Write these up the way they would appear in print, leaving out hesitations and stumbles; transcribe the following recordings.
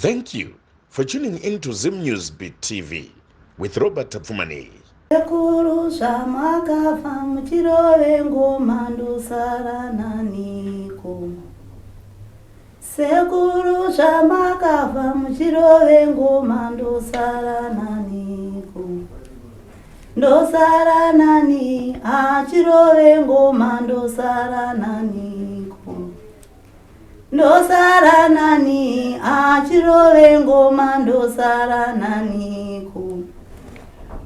Thank you for tuning in to Zim News Beat TV with Robert Tapfumaneyi. Sekuru zvamakafa muchirove ngoma ndosara naniko Sekuru zvamakafa muchirove ngoma ndosara naniko Ndosara nani achirove ngoma ndosara naniko Ndosara nani achirove ngoma ndosara naniko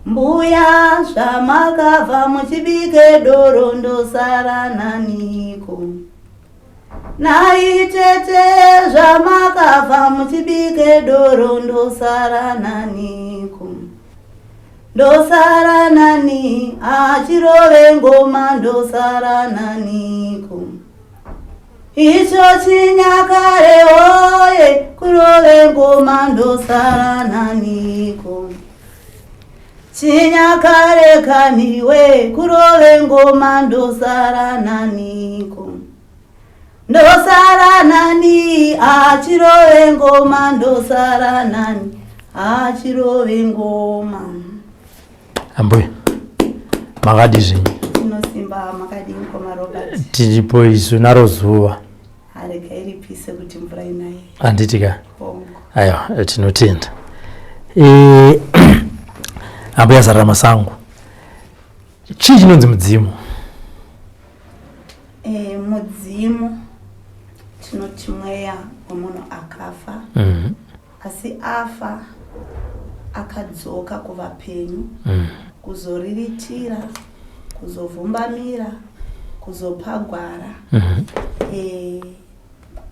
Mbuya zvamakabva muchibike doro ndosara naniko Nai tete zvamakabva muchibike doro ndosara naniko Ndosara nani achirove ngoma ndosara naniko Icho chinyakare hoye kurove ngoma ndosara naniko Chinyakare kaniwe kurove ngoma ndosara naniko Ndosara nani achirove ngoma ndosara nani achirove ngoma. Ambuya makadi zvenyu? Tinosimba, makadii mukoma Robert? Tiripo isu naro zuva. Aregai ripise kuti mvura inaye. Handiti ka? Hongu. Aiwa, tinotenda. E, ambuya Zarara Masango, chii chinonzi mudzimu? E, mudzimu tinoti mweya wemunhu akafa Asi afa akadzoka kuvapenyu kuzoriritira, kuzovhumbamira, kuzopa gwara. E,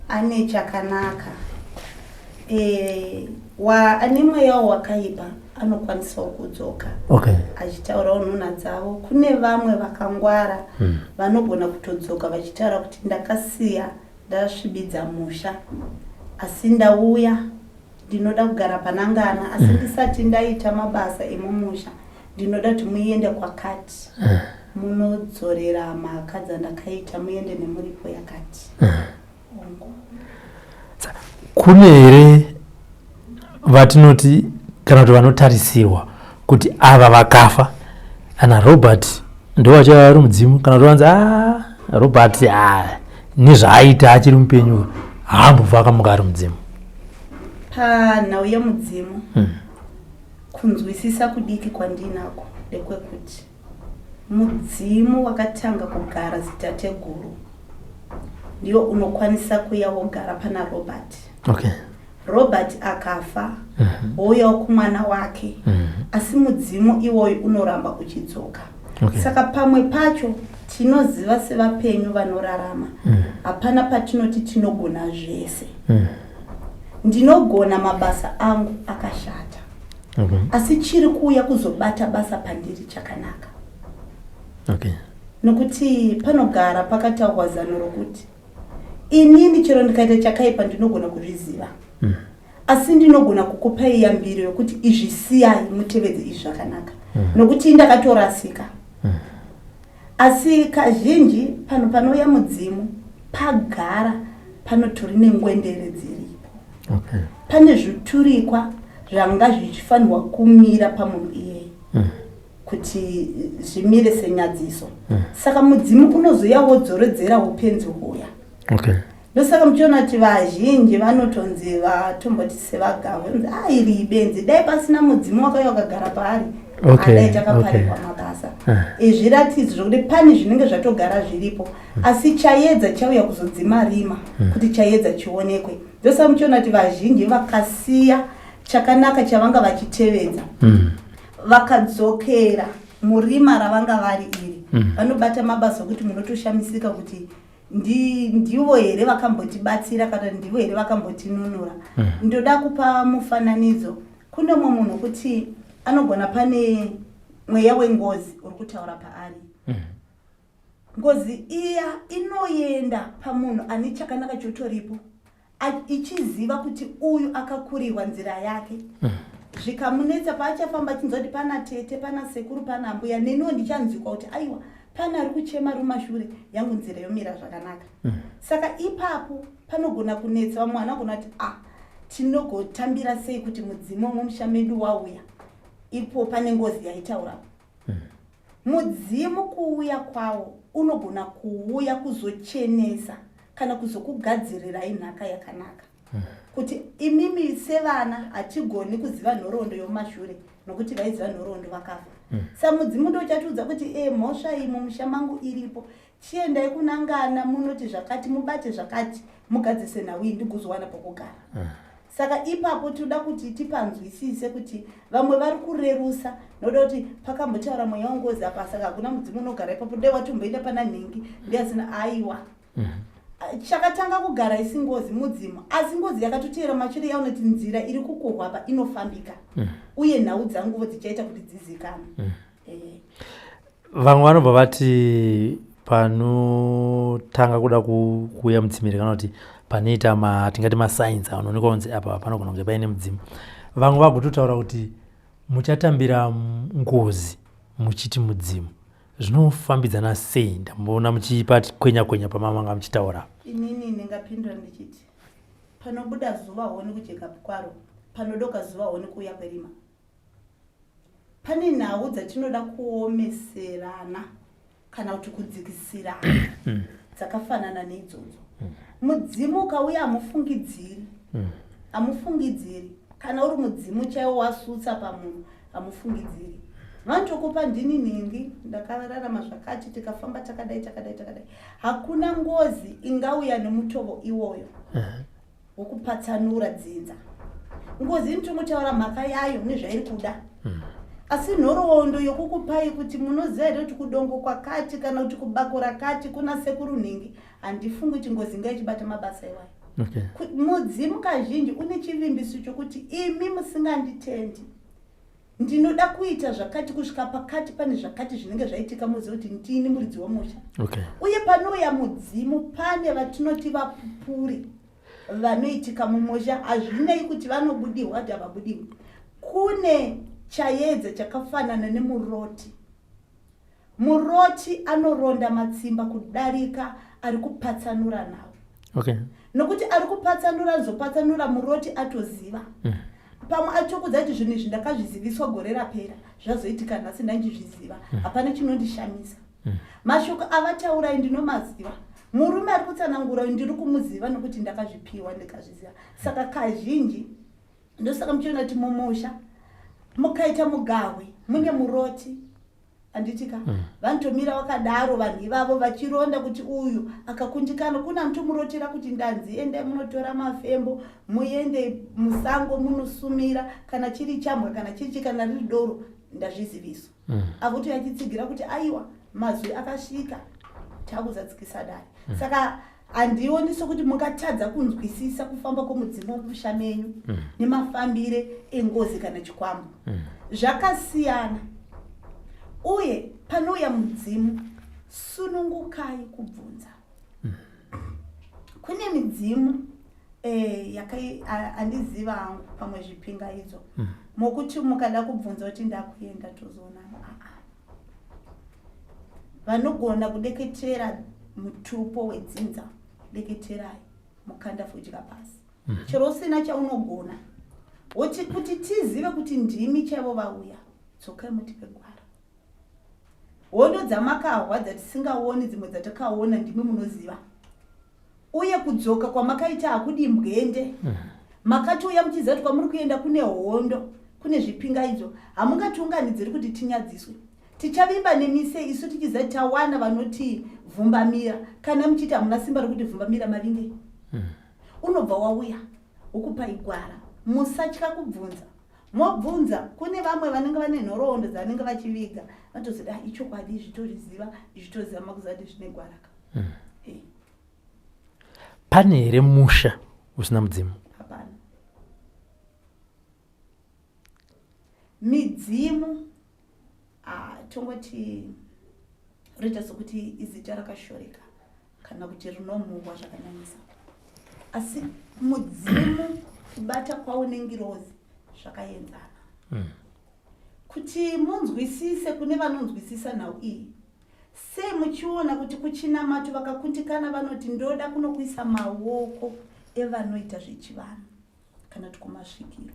ane chakanaka. E, wa, ane mweyawo wakaipa anokwanisawo kudzoka achitaurawo nhunha dzavo. Kune vamwe vakangwara vanogona kutodzoka vachitaura kuti ndakasiya Ndasvibidza musha asi ndauya ndinoda kugara panangana asi ndisati ndaita mabasa emumusha ndinoda kuti muende kwakati munodzorera mhaka dzandakaita muende nemuripo yakati. Hongu. Kune here vatinoti kana kuti vanotarisirwa kuti ava vakafa ana Robert ndovachava vari mudzimu kana kuti vanzi ah, Robert ah, nezvaaita achiri mupenyu haambofa akamuka ari mudzimu? Panhau yemudzimu kunzwisisa kudiki kwandinako ndekwekuti mudzimu wakatanga kugara zitateguru ndiwo unokwanisa kuya wogara pana Robert. Robert akafa wouyawo kumwana wake asi mudzimu iwoyu unoramba uchidzoka. Saka pamwe pacho tinoziva sevapenyu vanorarama hapana patinoti tinogona zvese. Ndinogona mabasa angu akashata asi chiri kuuya kuzobata basa pandiri chakanaka. Nokuti panogara pakataurwa zano rokuti inini chero ndikaita chakaipa ndinogona kuzviziva asi ndinogona kukupai yambiro yokuti izvi siyai mutevedze izvi zvakanaka nokuti ndakatorasika. Asi kazhinji pano panouya mudzimu pagara panotori nengwendere dziripo. Pane zviturikwa zvanga zvichifanirwa kumira pamunhu iyeye kuti zvimire senyadziso. Saka mudzimu unozouya wodzoredzera upenzi huya. Ndosaka muchiona kuti vazhinji vanotonzi vatomboti sevagahwe vanzi ah, iri ibenzi, dai pasina mudzimu wakauya wakagara paari adai takaparirwa mabasa. Zviratidzo zvokuti pane zvinenge zvatogara zviripo asi chaedza chauya kuzodzima rima kuti chaedza chionekwe. Ndosaka muchiona kuti vazhinji vakasiya chakanaka chavanga vachitevedza vakadzokera murima ravanga vari iri vanobata mabasa okuti munotoshamisika kuti ndivo here vakambotibatsira kana ndivo here vakambotinunura. Ndoda kupa mufananidzo. Kune umwe munhu kuti anogona pane mweya wengozi uri kutaura paari. Ngozi iya inoenda pamunhu ane chakanaka chotoripo ichiziva kuti uyu akakurirwa nzira yake. Zvikamunetsa paachafamba achinzwa kuti pana tete, pana sekuru, pana ambuya, neniwo ndichanzwikwa kuti aiwa pane ari kuchema rumashure, yangu nzira yomira zvakanaka. Saka ipapo panogona kunetsa vamwe vanogona kuti ah, Tinogotambira sei kuti mudzimu wemumusha medu wauya ipo pane ngozi yaitaurapo? Mudzimu kuuya kwawo unogona kuuya kuzochenesa kana kuzokugadzirirai nhaka yakanaka. Kuti imimi sevana hatigoni kuziva nhoroondo yomumashure nokuti vaiziva nhoroondo vakafa. Samudzimu ndochatiudza kuti mhosva iyi mumusha mangu iripo. Chiendai kunangana munoti zvakati, mubate zvakati, mugadzise nhau iyi ndigozowana pokugara. Saka ipapo toda kuti tipanzwisise kuti vamwe vari kurerusa noda kuti pakambotaura mweya wengozi apa, saka hakuna mudzimu unogara ipapo, dai watomboenda pana nhingi ndiasina. Aiwa, chakatanga kugara isi ngozi mudzimu, asi ngozi yakatoteera mashure yaona kuti nzira iri kukohwa apa inofambika uye nhau dzanguvo dzichaita kuti dzizikanwe. Vamwe vanobva vati panotanga kuda kuuya mudzimiri kana kuti panoita tingati masainzi anoonekwa kunzi apa panogona kunge paine mudzimu, vamwe vagototaura kuti muchatambira ngozi muchiti mudzimu. Zvinofambidzana sei? Ndamboona muchipa kwenya kwenya pamamanga muchitaura. Inini ndingapindura ndichiti panobuda zuva honi kujeka kwaro, panodoka zuva honi kuuya kwerima. Pane nhau dzatinoda kuomeserana kana kuti kudzikisirana dzakafanana neidzodzo. Mudzimu ukauya hamufungidziri, hamufungidziri. Kana uri mudzimu chaiwo wasutsa pamunhu hamufungidziri. Vanotokupa ndini nhingi ndakararama zvakati, tikafamba takadai takadai takadai. Hakuna ngozi ingauya nemutovo iwoyo wokupatsanura dzinza. Ngozi inotongotaura mhaka yayo nezvairi kuda, asi nhoroondo yokukupai kuti munoziva here kuti kudongo kwakati kana kuti kubako rakati kuna sekuru nhingi, handifungi kuti ngozi inga ichibata mabasa iwayo. Mudzimu kazhinji une chivimbiso chokuti imi musinganditendi ndinoda kuita zvakati kusvika pakati, pane zvakati zvinenge zvaitika muzive kuti ndini muridzi wemusha. Uye panouya mudzimu pane vatinoti vapupuri vanoitika mumusha, hazvinei kuti vanobudirwa kuti havabudirwi. Kune chaedza chakafanana nemuroti. Muroti anoronda matsimba kudarika ari kupatsanura nawo. Nokuti ari kupatsanura azopatsanura muroti atoziva. Pamwe atokudza kuti zvinhu izvi ndakazviziviswa gore rapera, zvazoitika nhasi, ndanjizviziva. Hapana chinondishamisa. Mashoko avataurai ndinomaziva. Murume ari kutsanangura ndiri kumuziva nokuti ndakazvipiwa ndikazviziva. Saka kazhinji ndosaka muchiona kuti mumusha mukaita mugahwe mune muroti, handitika? Vanotomira vakadaro vanhu ivavo vachironda kuti uyu akakundikana, kuna anotomurotera kuti ndanzi endai munotora mafembo muende musango munosumira, kana chiri chambwa, kana chiri chi, kana riri doro, ndazviziviswa. Avoto yachitsigira kuti aiwa, mazwi akasvika, takuzadzikisa dare. Saka handioni sokuti mungatadza kunzwisisa kufamba kwomudzimu womusha menyu nemafambire engozi kana chikwambo. Zvakasiyana. Uye panouya mudzimu, sunungukai kubvunza. Kune midzimu handiziva hangu pamwe zvipingaidzo mokuti mukada kubvunza kuti ndakuenda tozoonana, aa, vanogona kudeketera mutupo wedzinza, deketerai mukanda fudya pasi. Chero usina chaunogona woti kuti tizive kuti ndimi chaivo vauya, dzokai mutipe gwara. Hondo dzamakahwa dzatisingaoni, dzimwe dzatakaona, ndimi munoziva. Uye kudzoka kwamakaita hakudi mbwende. Makati uya muchiziva kuti kwamuri kuenda kune hondo, kune zvipingaidzo. Hamungatiunganidziri kuti tinyadziswe. Tichavimba nemise isu tichiziva kuti tawana vanotivhumbamira kana muchiti hamuna simba rokuti vhumbamira mavinge? Unobva wauya wokupai gwara. Musatya kubvunza. Mobvunza kune vamwe vanenge vane nhoroondo dzavanenge vachiviga, vanotozoti, "Ah, ichokwadi izvi tozviziva izvi, toziva." Makuziva kuti zvine gwaraka. Pane here musha usina mudzimu? Hapana. Midzimu, ah, tongoti roita sokuti izita rakashoreka kana kuti rinomhurwa zvakanyanyisa, asi mudzimu kubata kwawo nengirozi zvakaenzana. Kuti munzwisise, kune vanonzwisisa nhau iyi, sei muchiona kuti kuchinamato vakakundikana vanoti ndoda kunokuisa maoko evanoita zvechivanhu? Kana kuti kumasvikiro.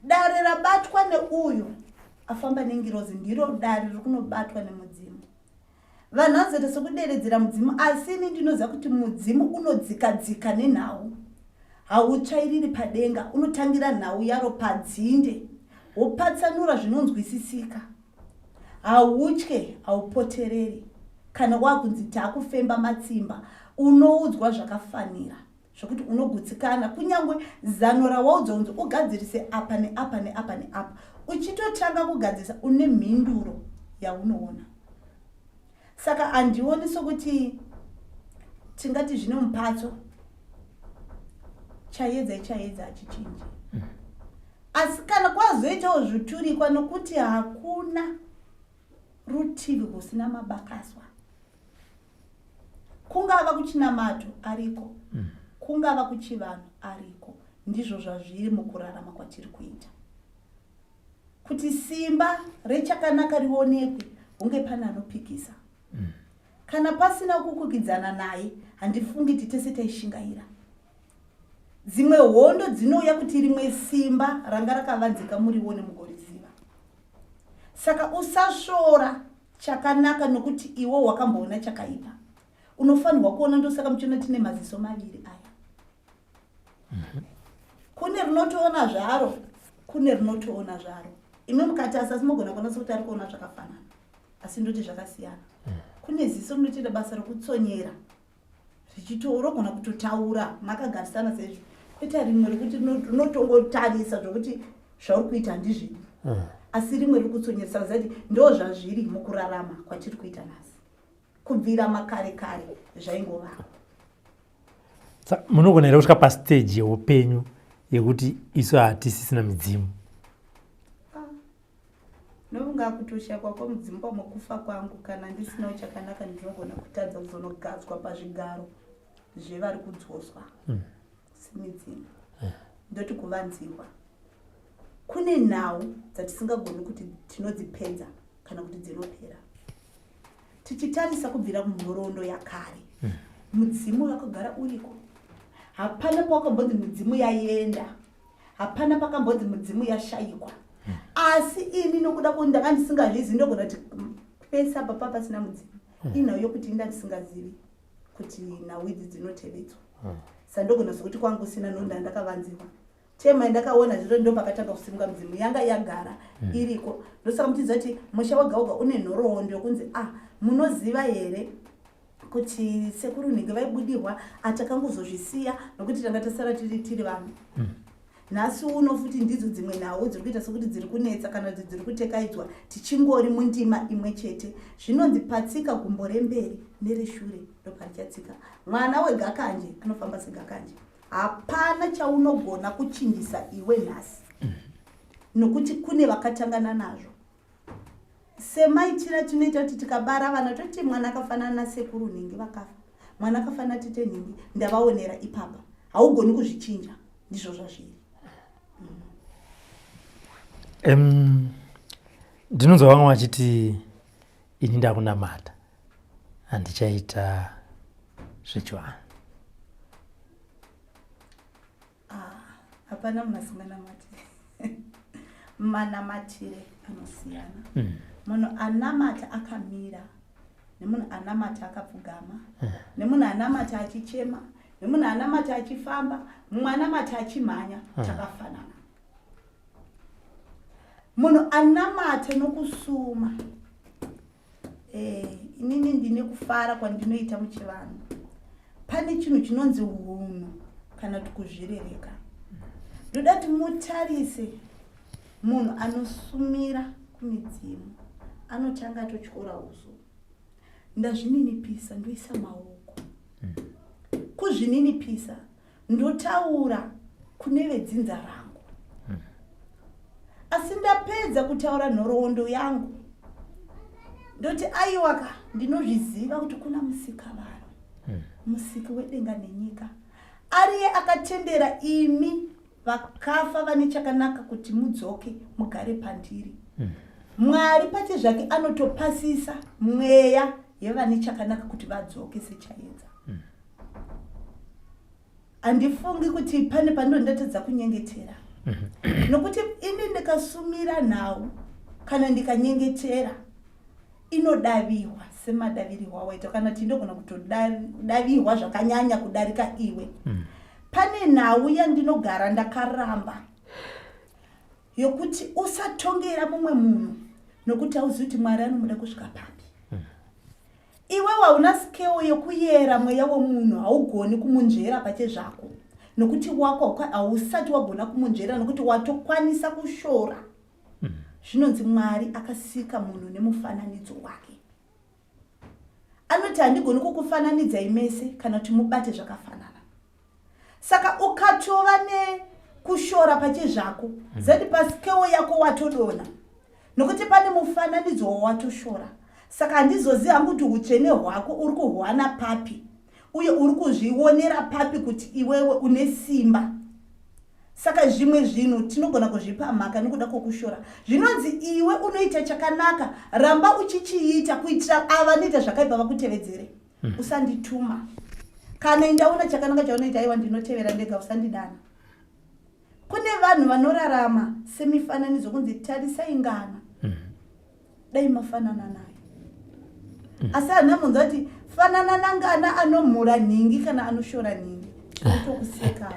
Dare rabatwa neuyu afamba nengirozi ndiro dare riri kunobatwa nemudzimu. Vanhu vanozoita sekuderedzera mudzimu asi ini ndinoziva kuti mudzimu unodzika-dzika nenhau. Hautsvairiri padenga, unotangira nhau yaro padzinde wopatsanura zvinonzwisisika. Hautye, haupotereri. Kana wakunzi takufemba matsimba, unoudzwa zvakafanira zvekuti unogutsikana kunyange zano rawaudzwa kunzi ugadzirise apa neapa neapa neapa uchitotanga kugadzirisa une mhinduro yaunoona. Saka handioni sokuti tingati zvine mupatso chayedza ichayedza hachichinji. Asi kana kwazoitawo zviturikwa nokuti hakuna rutivi rwusina mabakaswa. Kungava kuchinamato ariko, kungava kuchivanhu ariko. Ndizvo zvazviri mukurarama kwatiri kuita. Kuti simba rechakanaka rionekwe hunge pane anopikisa. Kana pasina kukukidzana naye handifungi kuti tese taishingaira. Dzimwe hondo dzinouya kuti rimwe simba ranga rakavanzika murione mugoriziva. Saka usasvora chakanaka nokuti iwe wakamboona chakaipa. Unofanirwa kuona, ndosaka muchiona tine maziso maviri aya. Kune rinotoona zvaro, kune rinotoona zvaro. Imi mukatarisa asi mogona kuona sekuti ari kuona zvakafanana, asi ndoti zvakasiyana. Kune ziso rinotoita basa rokutsonyera richito rogona kutotaura makagarisana sezvo, kwete rimwe rekuti rinotongotarisa zvokuti zvauri kuita handizvidi, asi rimwe riri kutsonyera. Saka zati ndo zvazviri mukurarama kwatiri kuita nhasi, kubvira makare kare zvaingovako. Munogona here kusvika pastage yeupenyu yekuti isu hatisisina midzimu? Nokunga kutoshayikwa kwemudzimu pamwe kufa kwangu, kana ndisinawo chakanaka ndinogona kutadza kuzonogadzwa pazvigaro zvevari kudzoswa semidzimu. Ndoti kuvanziwa kune nhau dzatisingagoni kuti tinodzipedza kana kuti dzinopera. Tichitarisa kubvira munhoroondo yakare, mudzimu wakagara uriko. Hapana pawakambonzi mudzimu yaenda, hapana pakambonzi mudzimu yashayikwa. Asi ini nokuda kuti ndanga ndisingazvizi, ndogona kuti pese apa pa pasina mudzimu, inhau yokuti inda ndisingazivi kuti nhau idzi dzinotevedzwa. Sandogona sokuti kwangu kusina nonda ndakavanziwa tema yandakaona zviro, ndo pakatanga kusimuka mudzimu yanga yagara iriko. Ndosaka muchiziva kuti musha wega wega une nhoroondo yokunzi, ah, munoziva here kuti sekuru nhingi vaibudirwa, atakangozozvisiya nokuti tanga tasara tiri vanhu. Nhasi uno futi ndidzo dzimwe nhau dziri kuita sekuti dziri kunetsa kana kuti dziri kutekaidzwa, tichingori mundima imwe chete. Zvinonzi patsika gumbo remberi nereshure ndoparichatsika. Mwana wegakanje anofamba segakanje. Hapana chaunogona kuchinjisa iwe nhasi nokuti kune vakatangana nazvo. Semaitira tinoita kuti tikabara vana toti mwana akafanana nasekuru nhingi vakafa, mwana akafanana tete nhingi, ndavaonera ipapa. Haugoni kuzvichinja, ndizvo zvazviri. Ndinonzwa vamwe vachiti ini ndakunamata, handichaita zvechivanhu. Hapana munhu asinganamati, manamatire anosiyana. Munhu anamata akamira nemunhu anamata akapfugama, nemunhu anamata achichema, nemunhu anamata achifamba, mumwe anamata achimhanya, takafanana. Munhu anamata nokusuma, inini ndine kufara kwandinoita muchivanhu. Pane chinhu chinonzi hunhu kana kuti kuzvirereka. Ndoda kuti mutarise munhu anosumira kumidzimu anotanga atotyora uso, ndazvininipisa, ndoisa maoko kuzvininipisa, ndotaura kune vedzinza rangu. Asi ndapedza kutaura nhoroondo yangu, ndoti aiwaka, ndinozviziva kuti kuna musika vanhu, musiki wedenga nenyika, ariye akatendera imi vakafa vane chakanaka kuti mudzoke mugare pandiri. Mwari pache zvake anotopasisa mweya yevane chakanaka kuti vadzoke sechaedza. Handifungi kuti pane pandondatadza kunyengetera, nokuti ini ndikasumira nhau kana ndikanyengetera, inodavirwa semadavirirwa awaita, kana kuti ndogona kutodavirwa zvakanyanya kudarika iwe. Pane nhau yandinogara ndakaramba yokuti usatongera mumwe munhu, nokuti hauzivi kuti Mwari anomuda kusvika papi. Iwe wauna scale yokuyera mweya womunhu, haugoni kumunzvera pachezvako, nokuti wako hausati wagona kumunzvera, nokuti watokwanisa kushora. Zvinonzi Mwari akasika munhu nemufananidzo wake. Anoti, "Handigoni kukufananidzai mese kana kuti mubate zvakafanana." Saka ukatova nekushora pachezvako, zati pascale yako watodona, nokuti pane mufananidzo wawatoshora. Saka handizozivi hangu kuti utsvene hwako uri kuhwana papi, uye uri kuzvionera papi kuti iwewe une simba. Saka zvimwe zvinhu tinogona kuzvipa mhaka nekuda kwokushora. Zvinonzi iwe unoita chakanaka, ramba uchichiita kuitira ava vanoita zvakaipa vakutevedzere. Usandituma. Kana ndaona chakanaka chaunoita, aiwa, ndinotevera ndega, usandidana. Kune vanhu vanorarama semifananidzo, kunzi tarisai ngana, dai mafanana nayo. Asi hana munhu ati fanana nangana anomhura nhingi kana anoshora nhingi, otokusekawo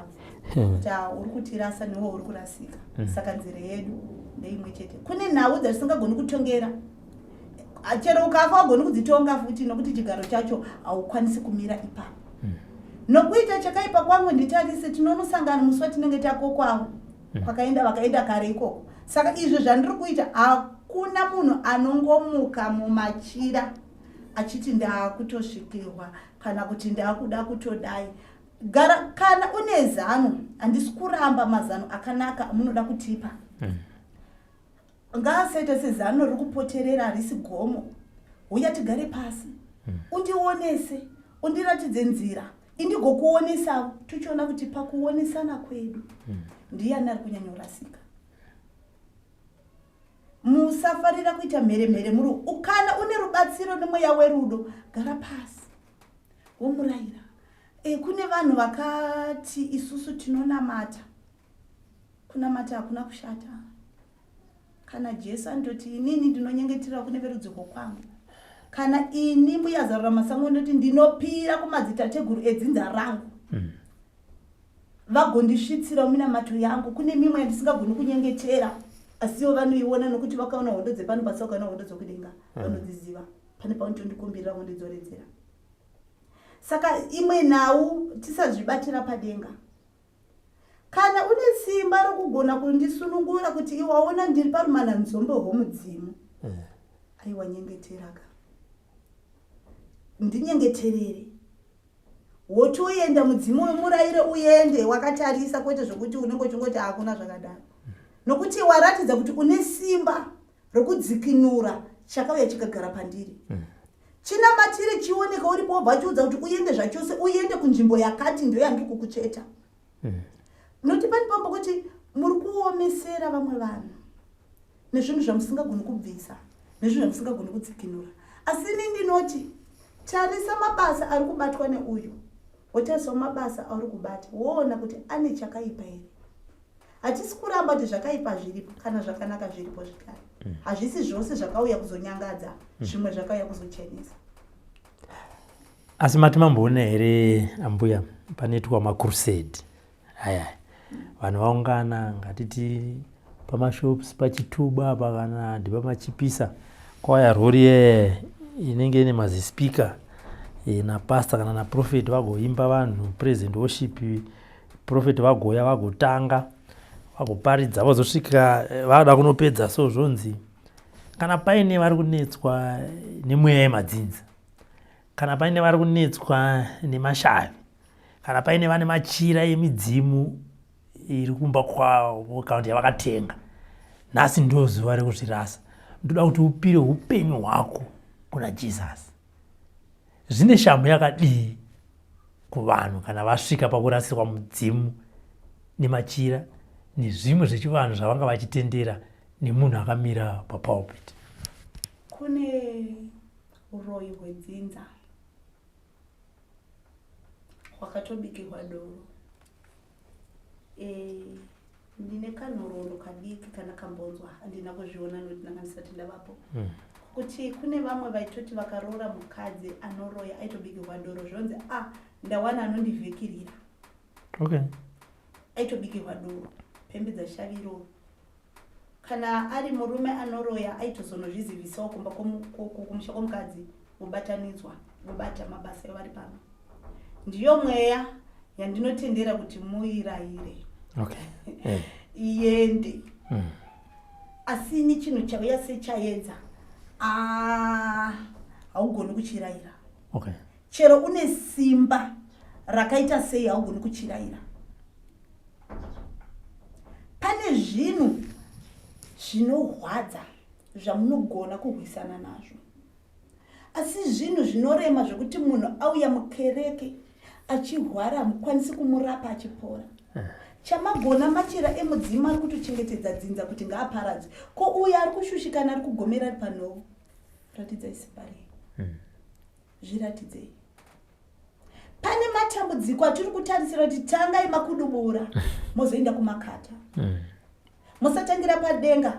kuti, "Ah, uri kutirasa, newe uri kurasika." Saka nzira yedu ndeimwe chete. Kune nhau dzatisingagoni kutongera. Chero ukafa wagoni kudzitonga futi, nokuti chigaro chacho haukwanisi kumira ipapo. Nokuita chakaipa kwangu, nditarise, tinonosangana musi watinenge takokwavo kwakaenda vakaenda kare ikoko. Saka izvi zvandiri kuita, hakuna munhu anongomuka mumachira achiti ndaakutosvikirwa kana kuti ndaakuda kutodai. Gara kana une zano, handisi kuramba mazano akanaka amunoda kutipa, ngaasaita sezano riri kupoterera, harisi gomo. Uya tigare pasi, undionese, undiratidze nzira, indigokuonesawo, tichiona kuti pakuonesana kwedu ndiani ari kunyanyorasika. Musafarira kuita mheremhere muri. Kana une rubatsiro nemweya werudo, gara pasi womurayira. Kune vanhu vakati isusu tinonamata. Kunamata hakuna kushata. Kana Jesu anototi, "Inini ndinonyengetera kune verudzi rwokwangu." Kana ini Mbuya Zarura Masango ndoti ndinopira kumadzitateguru edzinza rangu, vagondisvitsirawo minamato yangu. Kune mimwe yandisingagoni kunyengetera, asiwo vanoiona, nokuti vakaona hondo dzepano pasi, vakaona hondo dzokudenga, vanodziziva. Pane paunotondikumbirira vondidzoredzera. Saka imwe nhau, tisazvibatira padenga. Kana une simba rokugona kundisunungura kuti iwaona ndiri parumananzombe hwomudzimu, aiwa, nyengeteraka, ndinyengeterere, wotoenda mudzimu wemurayiro uende wakatarisa, kwete zvokuti unenge uchingoti hakuna zvakadaro, nokuti waratidza kuti une simba rokudzikinura chakauya chikagara pandiri. Chinamatire chioneka uripo, wobva chiudza kuti uende zvachose, uende kunzvimbo yakati, ndo yandiri kukutsveta. Nokuti pane pambo kuti muri kuomesera vamwe vanhu nezvinhu zvamusingagoni kubvisa, nezvinhu zvamusingagoni kudzikinura. Asi ini ndinoti tarisa mabasa ari kubatwa neuyu, wotarisawo mabasa auri kubata, woona kuti ane chakaipa here. Hatisi kuramba kuti zvakaipa zviripo kana zvakanaka zviripo zvekare. Hazvisi zvose zvakauya kuzonyangadza, zvimwe zvakauya kuzochenesa. Asi mati mamboona here, ambuya, panoitwa macrusade aya, vanhu vaungana, ngatiti pamashops paChituba apa kana ndipamachipisa, kwauya rori ye inenge ine mazispika napastor kana naprophet, vagoimba vanhu praise and worship, prophet vagoya vagotanga vagoparidza, vozosvika vada kunopedza so zvonzi, kana paine vari kunetswa nemweya yemadzinza, kana paine vari kunetswa nemashavi, kana paine vane machira emidzimu iri kumba kwavo kana kuti yavakatenga, nhasi ndo zuva rekuzvirasa, ndoda kuti upire upenyu hwako kuna Jesus"? Zvine shamhu yakadii kuvanhu kana vasvika pakurasirwa mudzimu nemachira nezvimwe zvechivanhu zvavanga vachitendera nemunhu akamira papulpit? Kune uroyi hwedzinza hwakatobikirwa doro. Eh, ndine kanhoroondo kadiki kana kambonzwa handina kuzviona nokuti ndanga ndisati ndavapo mm. kuti kune vamwe vaitoti vakaroora mukadzi anoroya aitobikirwa doro zvonzi a ah, ndawana anondivhikirira okay. Aitobikirwa doro pembedza shavi iroro kana ari murume anoroya aitozonozvizivisawo kumba kumusha kwomukadzi vobatanidzwa vobata mabasa evari pamwe ndiyo mweya yandinotendera kuti muirayire okay. hey. Eh. Iende mm. Asi ini chinhu chauya sechaedza ah, haugoni kuchirayira okay. Chero une simba rakaita sei haugoni kuchirayira pane zvinhu zvinorwadza zvamunogona kurwisana nazvo asi zvinhu zvinorema zvekuti munhu auya mukereke achirwara hamukwanisi kumurapa achipora eh. Chamagona machira emudzimu ari kutochengetedza dzinza kuti ngaaparadzwe ko uyo ari kushushikana ari kugomera ari panhovo ratidzai simba renyu hmm. Zviratidzei pane matambudziko atiri kutarisira kuti tangai makudubura mozoenda kumakata hmm. Musatangira padenga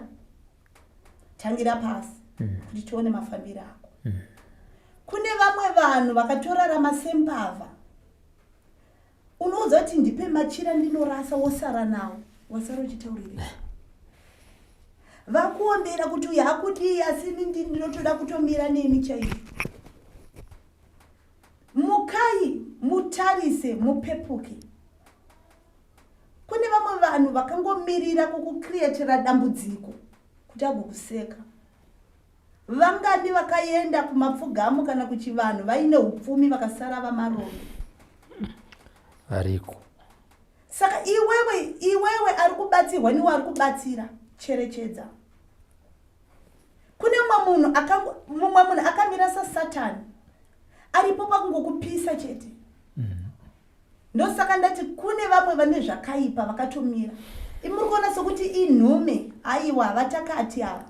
tangira pasi hmm. Kuti tione mafambiro ako. Kune vamwe vanhu vakatorarama sembavha unoudza kuti ndipe machira ndinorasa wosara nawo wasara uchitaurirei vakuombera kuti uyu hakudii asi ini ndinotoda kutomira nemi chaizvo mukai mutarise mupepuke kune vamwe vanhu vakangomirira kukucreatira dambudziko kuti agokuseka vangani vakaenda kumapfugamo kana kuchivanhu vaine upfumi vakasara vamarombe variko saka iwewe iwewe ari kubatsirwa niwe ari kubatsira cherechedza kune mumwe munhu mumwe munhu akamira sasatani aripo pakungokupisa chete mm. Ndosaka ndati kune vamwe vane zvakaipa vakatomira imuri kuona sokuti inhume aiwa vatakati ava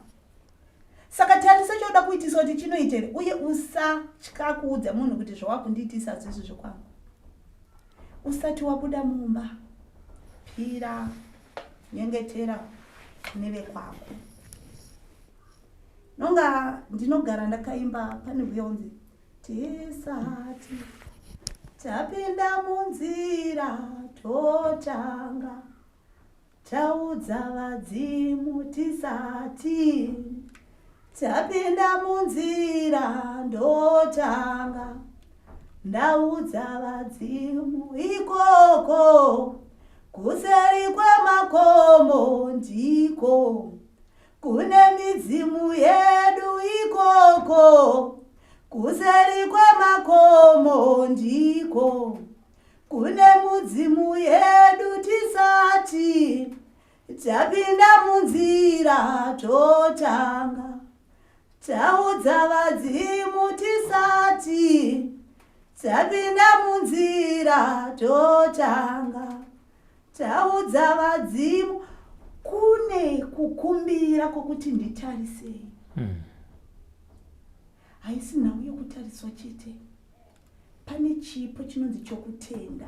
saka tarisa chauda kuitisa kuti chinoita here uye usatya kuudza munhu kuti zvawakundiitisa hazvisi zvekwangu usati wabuda mumba pira nyengetera nevekwako nonga ndinogara ndakaimba pane rwiyo unzi Tisati tapinda munzira totanga taudza vadzimu tisati tapinda munzira ndotanga ndaudza vadzimu ikoko kuseri kwemakomo ndiko kune midzimu yedu ikoko kuseri kwemakomo ndiko kune mudzimu yedu tisati tapinda munzira totanga taudza vadzimu tisati tapinda munzira totanga taudza vadzimu kune kukumbira kwokuti nditarisei hmm. Haisi nhau yokutariswa chete. Pane chipo chinonzi chokutenda.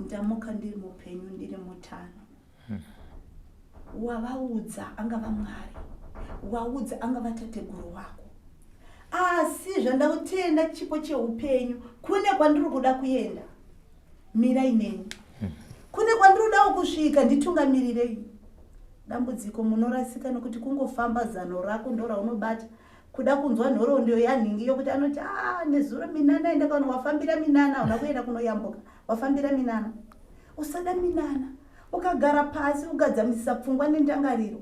Ndamuka ndiri mupenyu, ndiri mutano. Hmm. Wavaudza angava Mwari, waudza angava tateguru wako. Asi zvandakutenda chipo cheupenyu kune kwandiri kuda kuenda. Mirai neni. Hmm. Kune kwandiri kudawo kusvika nditungamirirei. Dambudziko munorasika nokuti kungofamba zano rako ndoraunobata. Kuda kunzwa nhoroondo yanhingi yokuti anoti ah, nezuro minana enda kana wafambira minana hauna kuenda kunoyambuka wafambira minana usada minana ukagara pasi ugadzamisisa pfungwa nendangariro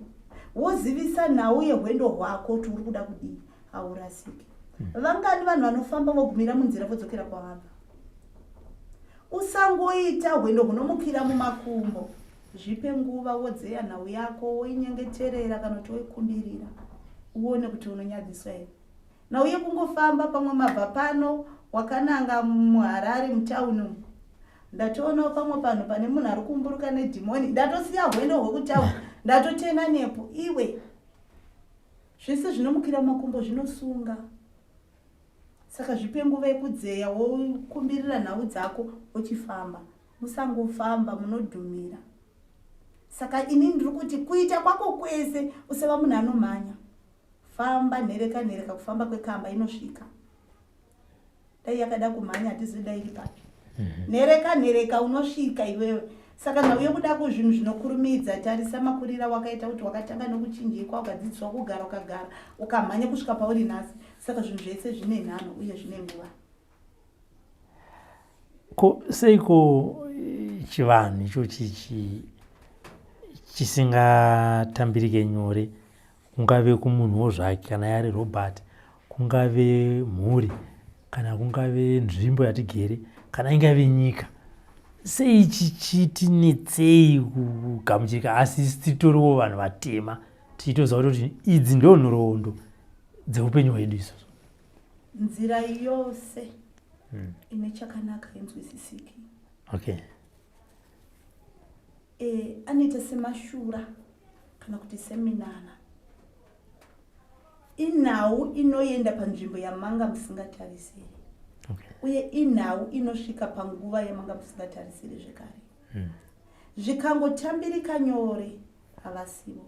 wozivisa nhau yehwendo hwako kuti uri kuda kudii haurasiki hmm. Vangani vanhu vanofamba vogumira munzira vodzokera kwavabva usangoita hwendo hunomukira mumakumbo Zvipe nguva wodzeya nhau yako woinyengeterera kana kuti woikumbirira uone kuti unonyadziswa here. Nhau yekungofamba pamwe mabva pano wakananga muHarare mutown umu. Ndatoonawo pamwe panhu pane munhu ari kuumburuka nedhimoni ndatosiya hwendo hwekutown ndatotena nepo iwe. Zvese zvinomukira mumakumbo zvinosunga. Saka zvipe nguva yekudzeya wokumbirira nhau dzako wochifamba. Musangofamba munodhumira. Saka ini ndiri kuti kuita kwako kwese usava munhu anomhanya. Famba nhereka nhereka kufamba kwekamba inosvika. Dai yakada kumhanya hatizivi dai iri papi. Nhereka nhereka unosvika iwewe. Saka nhau yekuda kuzvinhu zvinokurumidza, tarisa makurira wakaita kuti wakatanga nokuchinjikwa, ukadzidziswa kugara, ukagara, ukamhanya kusvika pauri nhasi. Saka zvinhu zvese zvine nhanho uye zvine nguva. Ko seiko chivanhu ichochi chisingatambirike nyore, kungave kumunhuwo zvake kana yari Robert, kungave mhuri, kana kungave nzvimbo yatigere, kana ingave nyika, sei chichitinetsei kugamuchirika asi isu titoriwo vanhu vatema tichitoziva kuti idzi ndo nhoroondo dzeupenyu hwedu isusu? Nzira yose ine chakanaka inzwisisiki. Anoita semashura kana kuti seminana. Inhau inoenda panzvimbo yamanga musingatarisiri. Uye inhau inosvika panguva yamanga musingatarisiri zvekare. Zvikangotambirika nyore havasivo.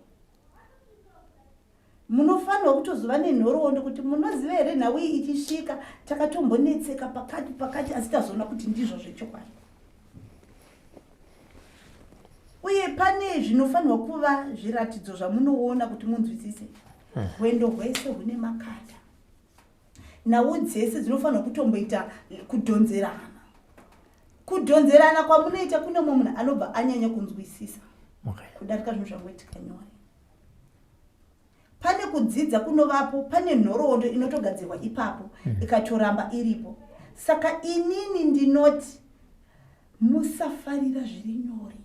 Munofanirwa kutozova nenhoroondo kuti munoziva here nhau iyi ichisvika takatombonetseka pakati pakati asi tazoona kuti ndizvo zvechokwadi. Uye pane zvinofanirwa kuva zviratidzo zvamunoona kuti munzwisise. Rwendo rwese rwune makata. Nhau dzese dzinofanirwa kutomboita kudhonzerana. Kudhonzerana kwamunoita kune mumwe munhu anobva anyanya kunzwisisa kudarika zvinhu zvangoitika nyore. Pane kudzidza kunovapo, pane nhoroondo inotogadzirwa ipapo, ikatoramba iripo. Saka inini ndinoti musafarira zviri nyore.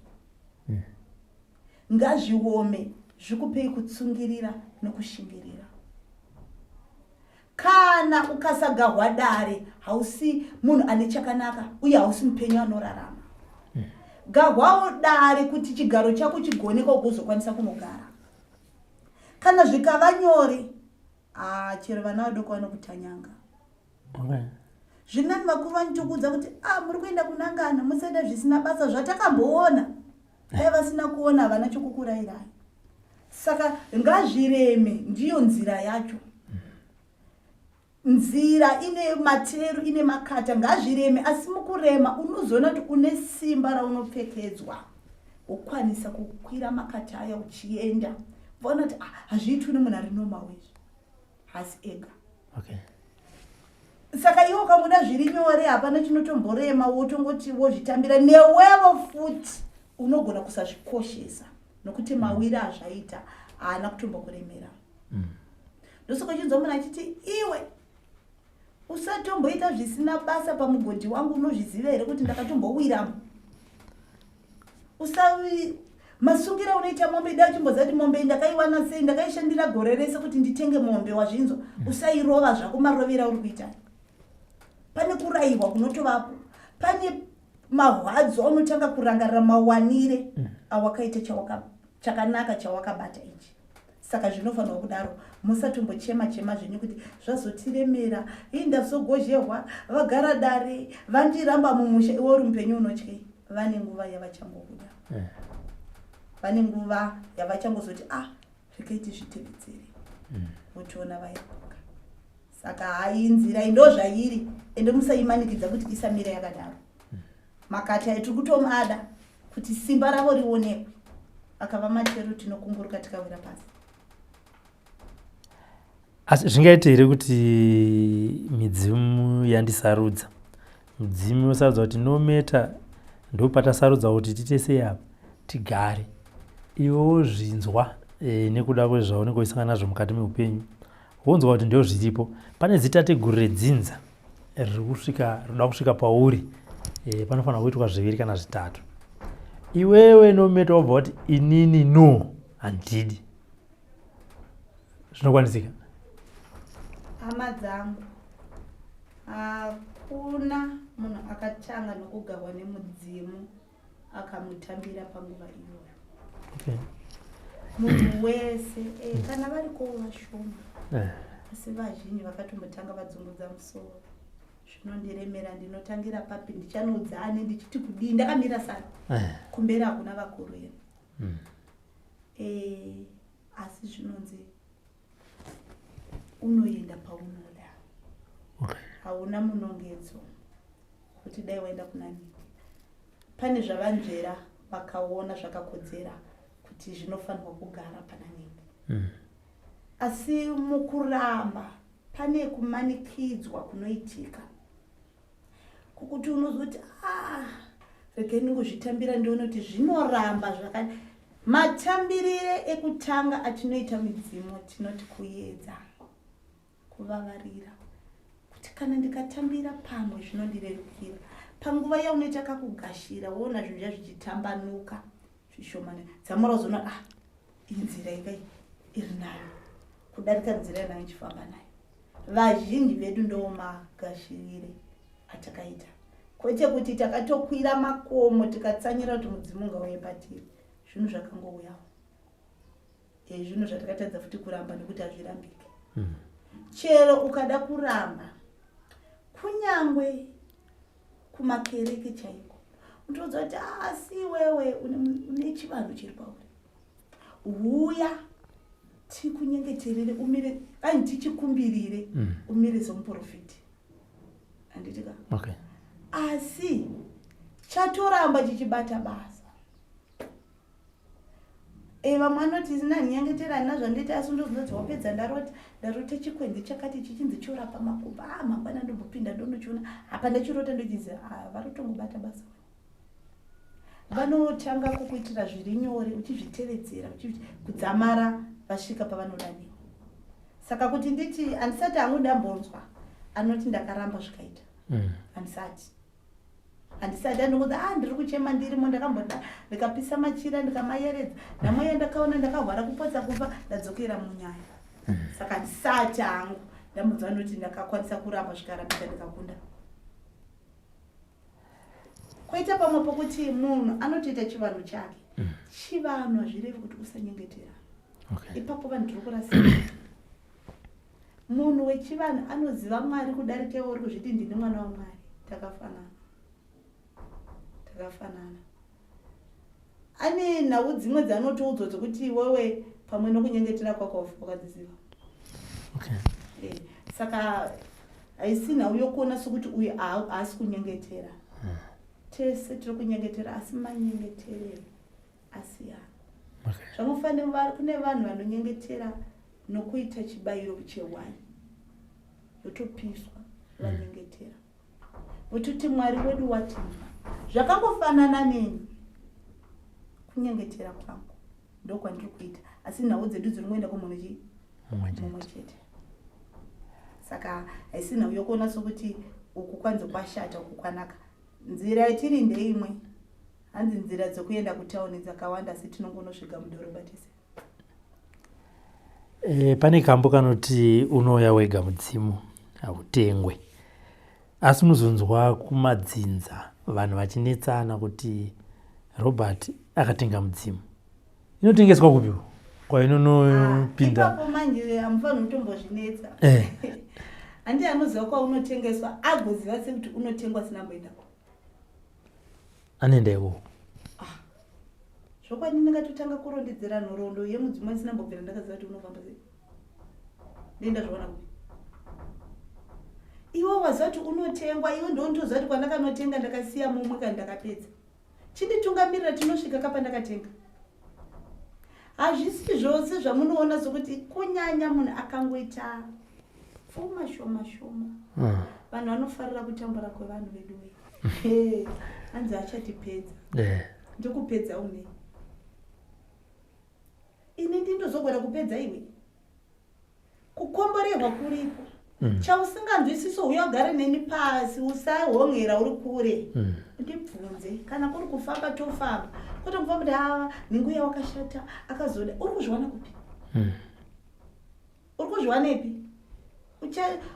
Ngazviome zvikupei kutsungirira nokushingirira. Kana ukasagahwa dare hausi munhu ane chakanaka uye hausi mupenyu anorarama. Gahwawo dare kuti chigaro chako chigoneka ugozokwanisa kunogara. Kana zvikava nyore, chero vana vadoko vanokutanyanga. Zviri nani vakuru vanotokuudza kuti muri kuenda kunangana, musaita zvisina basa zvatakamboona. Dai vasina kuona havana chokukurayirai. Saka ngazvireme, ndiyo nzira yacho. Nzira ine materu, ine makata, ngazvireme, asi mukurema unozoona kuti une simba raunopfekedzwa. Wokwanisa kukwira makata aya uchienda. Vaona kuti hazviitwi nemunhu ari normal izvi. Haasi ega. Saka iwe ukangoda zviri nyore hapana chinotomborema, wotongoti wozvitambira. Newevo futi unogona kusazvikoshesa nokuti mawiri azvaita haana kutombokuremera. Ndosaka uchinzwa munhu achiti iwe usatomboita zvisina basa pamugodhi wangu, unozviziva here kuti ndakatombowiramo? Usavi masungiro unoita mombe, dai uchimboziva kuti mombe ndakaiwana sei, ndakaishandira gore rese kuti nditenge mombe, wazvinzwa? Usairova zvako marovera uri kuita. Pane kurayirwa kunotovapo, pane mahwadzo aunotanga kurangarira mawanire awakaita chakanaka chawakabata ichi. Saka zvinofanirwa kudaro, musatombochema chema zvenyu kuti zvazotiremera, hii ndazogozhehwa, vagara dare, vandiramba mumusha. Iwe uri mupenyu unotyei? Vane nguva yavachangobuda. Vane nguva yavachangozoti regai tizvitevedzere. Votiona vayambuka. Saka hai nzira iyi ndo zvairi, ende musaimanikidza kuti isamire yakadaro. Makati ayo tiri kutomada kuti simba ravo rionekwe. Akava materu tinokunguruka tikawira pasi. Asi zvingaite here kuti midzimu yandisarudza, mudzimu yosarudza kuti no matter ndopatasarudza kuti tiite sei apa tigare, iwe wozvinzwa nekuda kwezvaunenge uchisangana nazvo mukati meupenyu, wonzwa kuti ndo zviripo. Pane zitateguru redzinza rinoda kusvika pauri, panofanira kuitwa zviviri kana zvitatu. Iwewe no matter wobva wati inini no handidi, zvinokwanisika? Hama dzangu, hakuna munhu akatanga nokugarwa nemudzimu akamutambira panguva iyoyo. Munhu wese kana variko vashoma, asi vazhinji vakatombotanga vadzungudza musoro. Zvinondiremera, ndinotangira papi, ndichanoudza ani, ndichiti kudii, ndakamira sana. Kumberi hakuna vakuru here. Asi zvinonzi unoenda paunoda. Hauna munongedzo kuti dai waenda kuna nini. Pane zvavanzvera vakaona zvakakodzera kuti zvinofanirwa kugara pana nini. Asi mukuramba pane kumanikidzwa kunoitika kukuti unozoti, ah, regai ndingozvitambira ndione kuti zvinoramba zvakadi. Matambirire ekutanga atinoita midzimu tinoti kuedza kuvavarira kuti kana ndikatambira pamwe zvinondirerukira. Panguva yaunoita kakugashira, woona zvinhu zviya zvichitambanuka zvishomani, dzamara uzoona, ah, inzira inga iri nayo kudarika nzira yananga ichifamba nayo. Vazhinji vedu ndo magashirire atakaita, kwete kuti takatokwira makomo tikatsanyira kuti mudzimu ngauye patiri. Zvinhu zvakangouyawo, zvinhu zvatakatadza futi kuramba nekuti hazvirambike. Chero ukada kuramba, kunyangwe kumakereke chaiko, unotoudza kuti asi iwewe une chivanhu chiri pauri, huya tikunyengeterere umire, ai, tichikumbirire umire semuprofiti, handiti ka? Okay. Asi chatoramba chichibata basa. Vamwe vanoti nanyengetera, handina zvandoita, asi ndozvinoti wapedza, ndarota, ndarota chikwenzi chakati chichinzi chorapa makumbo. Ah, mangwana ndombopinda ndonochiona apa ndachirota, ndochiziva. Ah, varotongobata basa, vanotanga kukuitira zviri nyore uchizvitevedzera kudzamara vasvika pavanodaniwa. Saka kuti nditi handisati hangu ndambonzwa anoti ndakaramba zvikaita. Handisati andingodza, ah, ndiri kuchema ndirimo, ndakamboda ndikapisa machira, ndikamayeredza, nhamo yandakaona, ndakahwara kupotsa kufa, ndadzokera munyaya. Saka handisati hangu ndambonzwa anoti ndakakwanisa kuramba zvikarambika ndikakunda. Koita pamwe pokuti munhu anotoita chivanhu chake. Chivanhu hazvirevi kuti usanyengetera. Ipapo vanhu tiri kurasika. Munhu wechivanhu anoziva Mwari kudarika iwe uri kuzviti ndini mwana waMwari. Takafanana, takafanana. Ane nhau dzimwe dzanotoudzwa dzekuti iwewe pamwe nokunyengetera kwako wakadziziva. Saka haisi nhau yokuona sokuti uyu haasi kunyengetera. Tese tiri kunyengetera, asi manyengeterero asiyana. Zvamufanira, kune vanhu vanonyengetera nokuita chibayiro chehwai yotopiswa, vanyengetera vototi Mwari wedu watinzwa. Zvakangofanana neni, kunyengetera kwangu ndokwandiri kuita, asi nhau dzedu dziri ngoenda kumunhu chii? Mumwe mumwe chete. Saka haisi nhau yokuona sokuti uku kwanzi kwashata, uku kwanaka. Nzira yatiri ndeimwe. Hanzi nzira dzekuenda kutauni dzakawanda, asi tinongonosvika mudhorobha tese. Pane kambo kanoti unouya wega mudzimu hautengwe, asi unozonzwa kumadzinza vanhu vachinetsana kuti Robert akatenga mudzimu. Inotengeswa kupi kwainonopinda? Ipapo manje hamufaniri kutombozvinetsa. Handi anoziva kwaunotengeswa agoziva sekuti unotengwa sinamboendako. Anoenda ikoko. Zvokwadi ndingatotanga kurondedzera nhoroondo yemudzimu asina mbobvira ndakaziva kuti unofamba sei, ndenda zvaona kupi? Iwe waziva kuti unotengwa, iwe ndounotoziva kuti kwandakanotenga ndakasiya mumwe kana ndakapedza. Chinditungamirira tinosvika kapandakatenga. Hazvisi zvose zvamunoona sokuti, kunyanya munhu akangoita pfuma shoma shoma, vanhu vanofarira kutambura kwevanhu vedu. We, hanzi achatipedza. Ndokupedza une ini, ndindozogona kupedza iwe. Kukomborerwa kuripo. Chausinganzwisiso, uya ugare neni pasi, usahongera uri kure. Ndibvunze, kana kuri kufamba tofamba, kwete kufamba kuti aa, nhingu yawakashata akazoda. Uri kuzviwana kupi? Uri kuzviwanepi?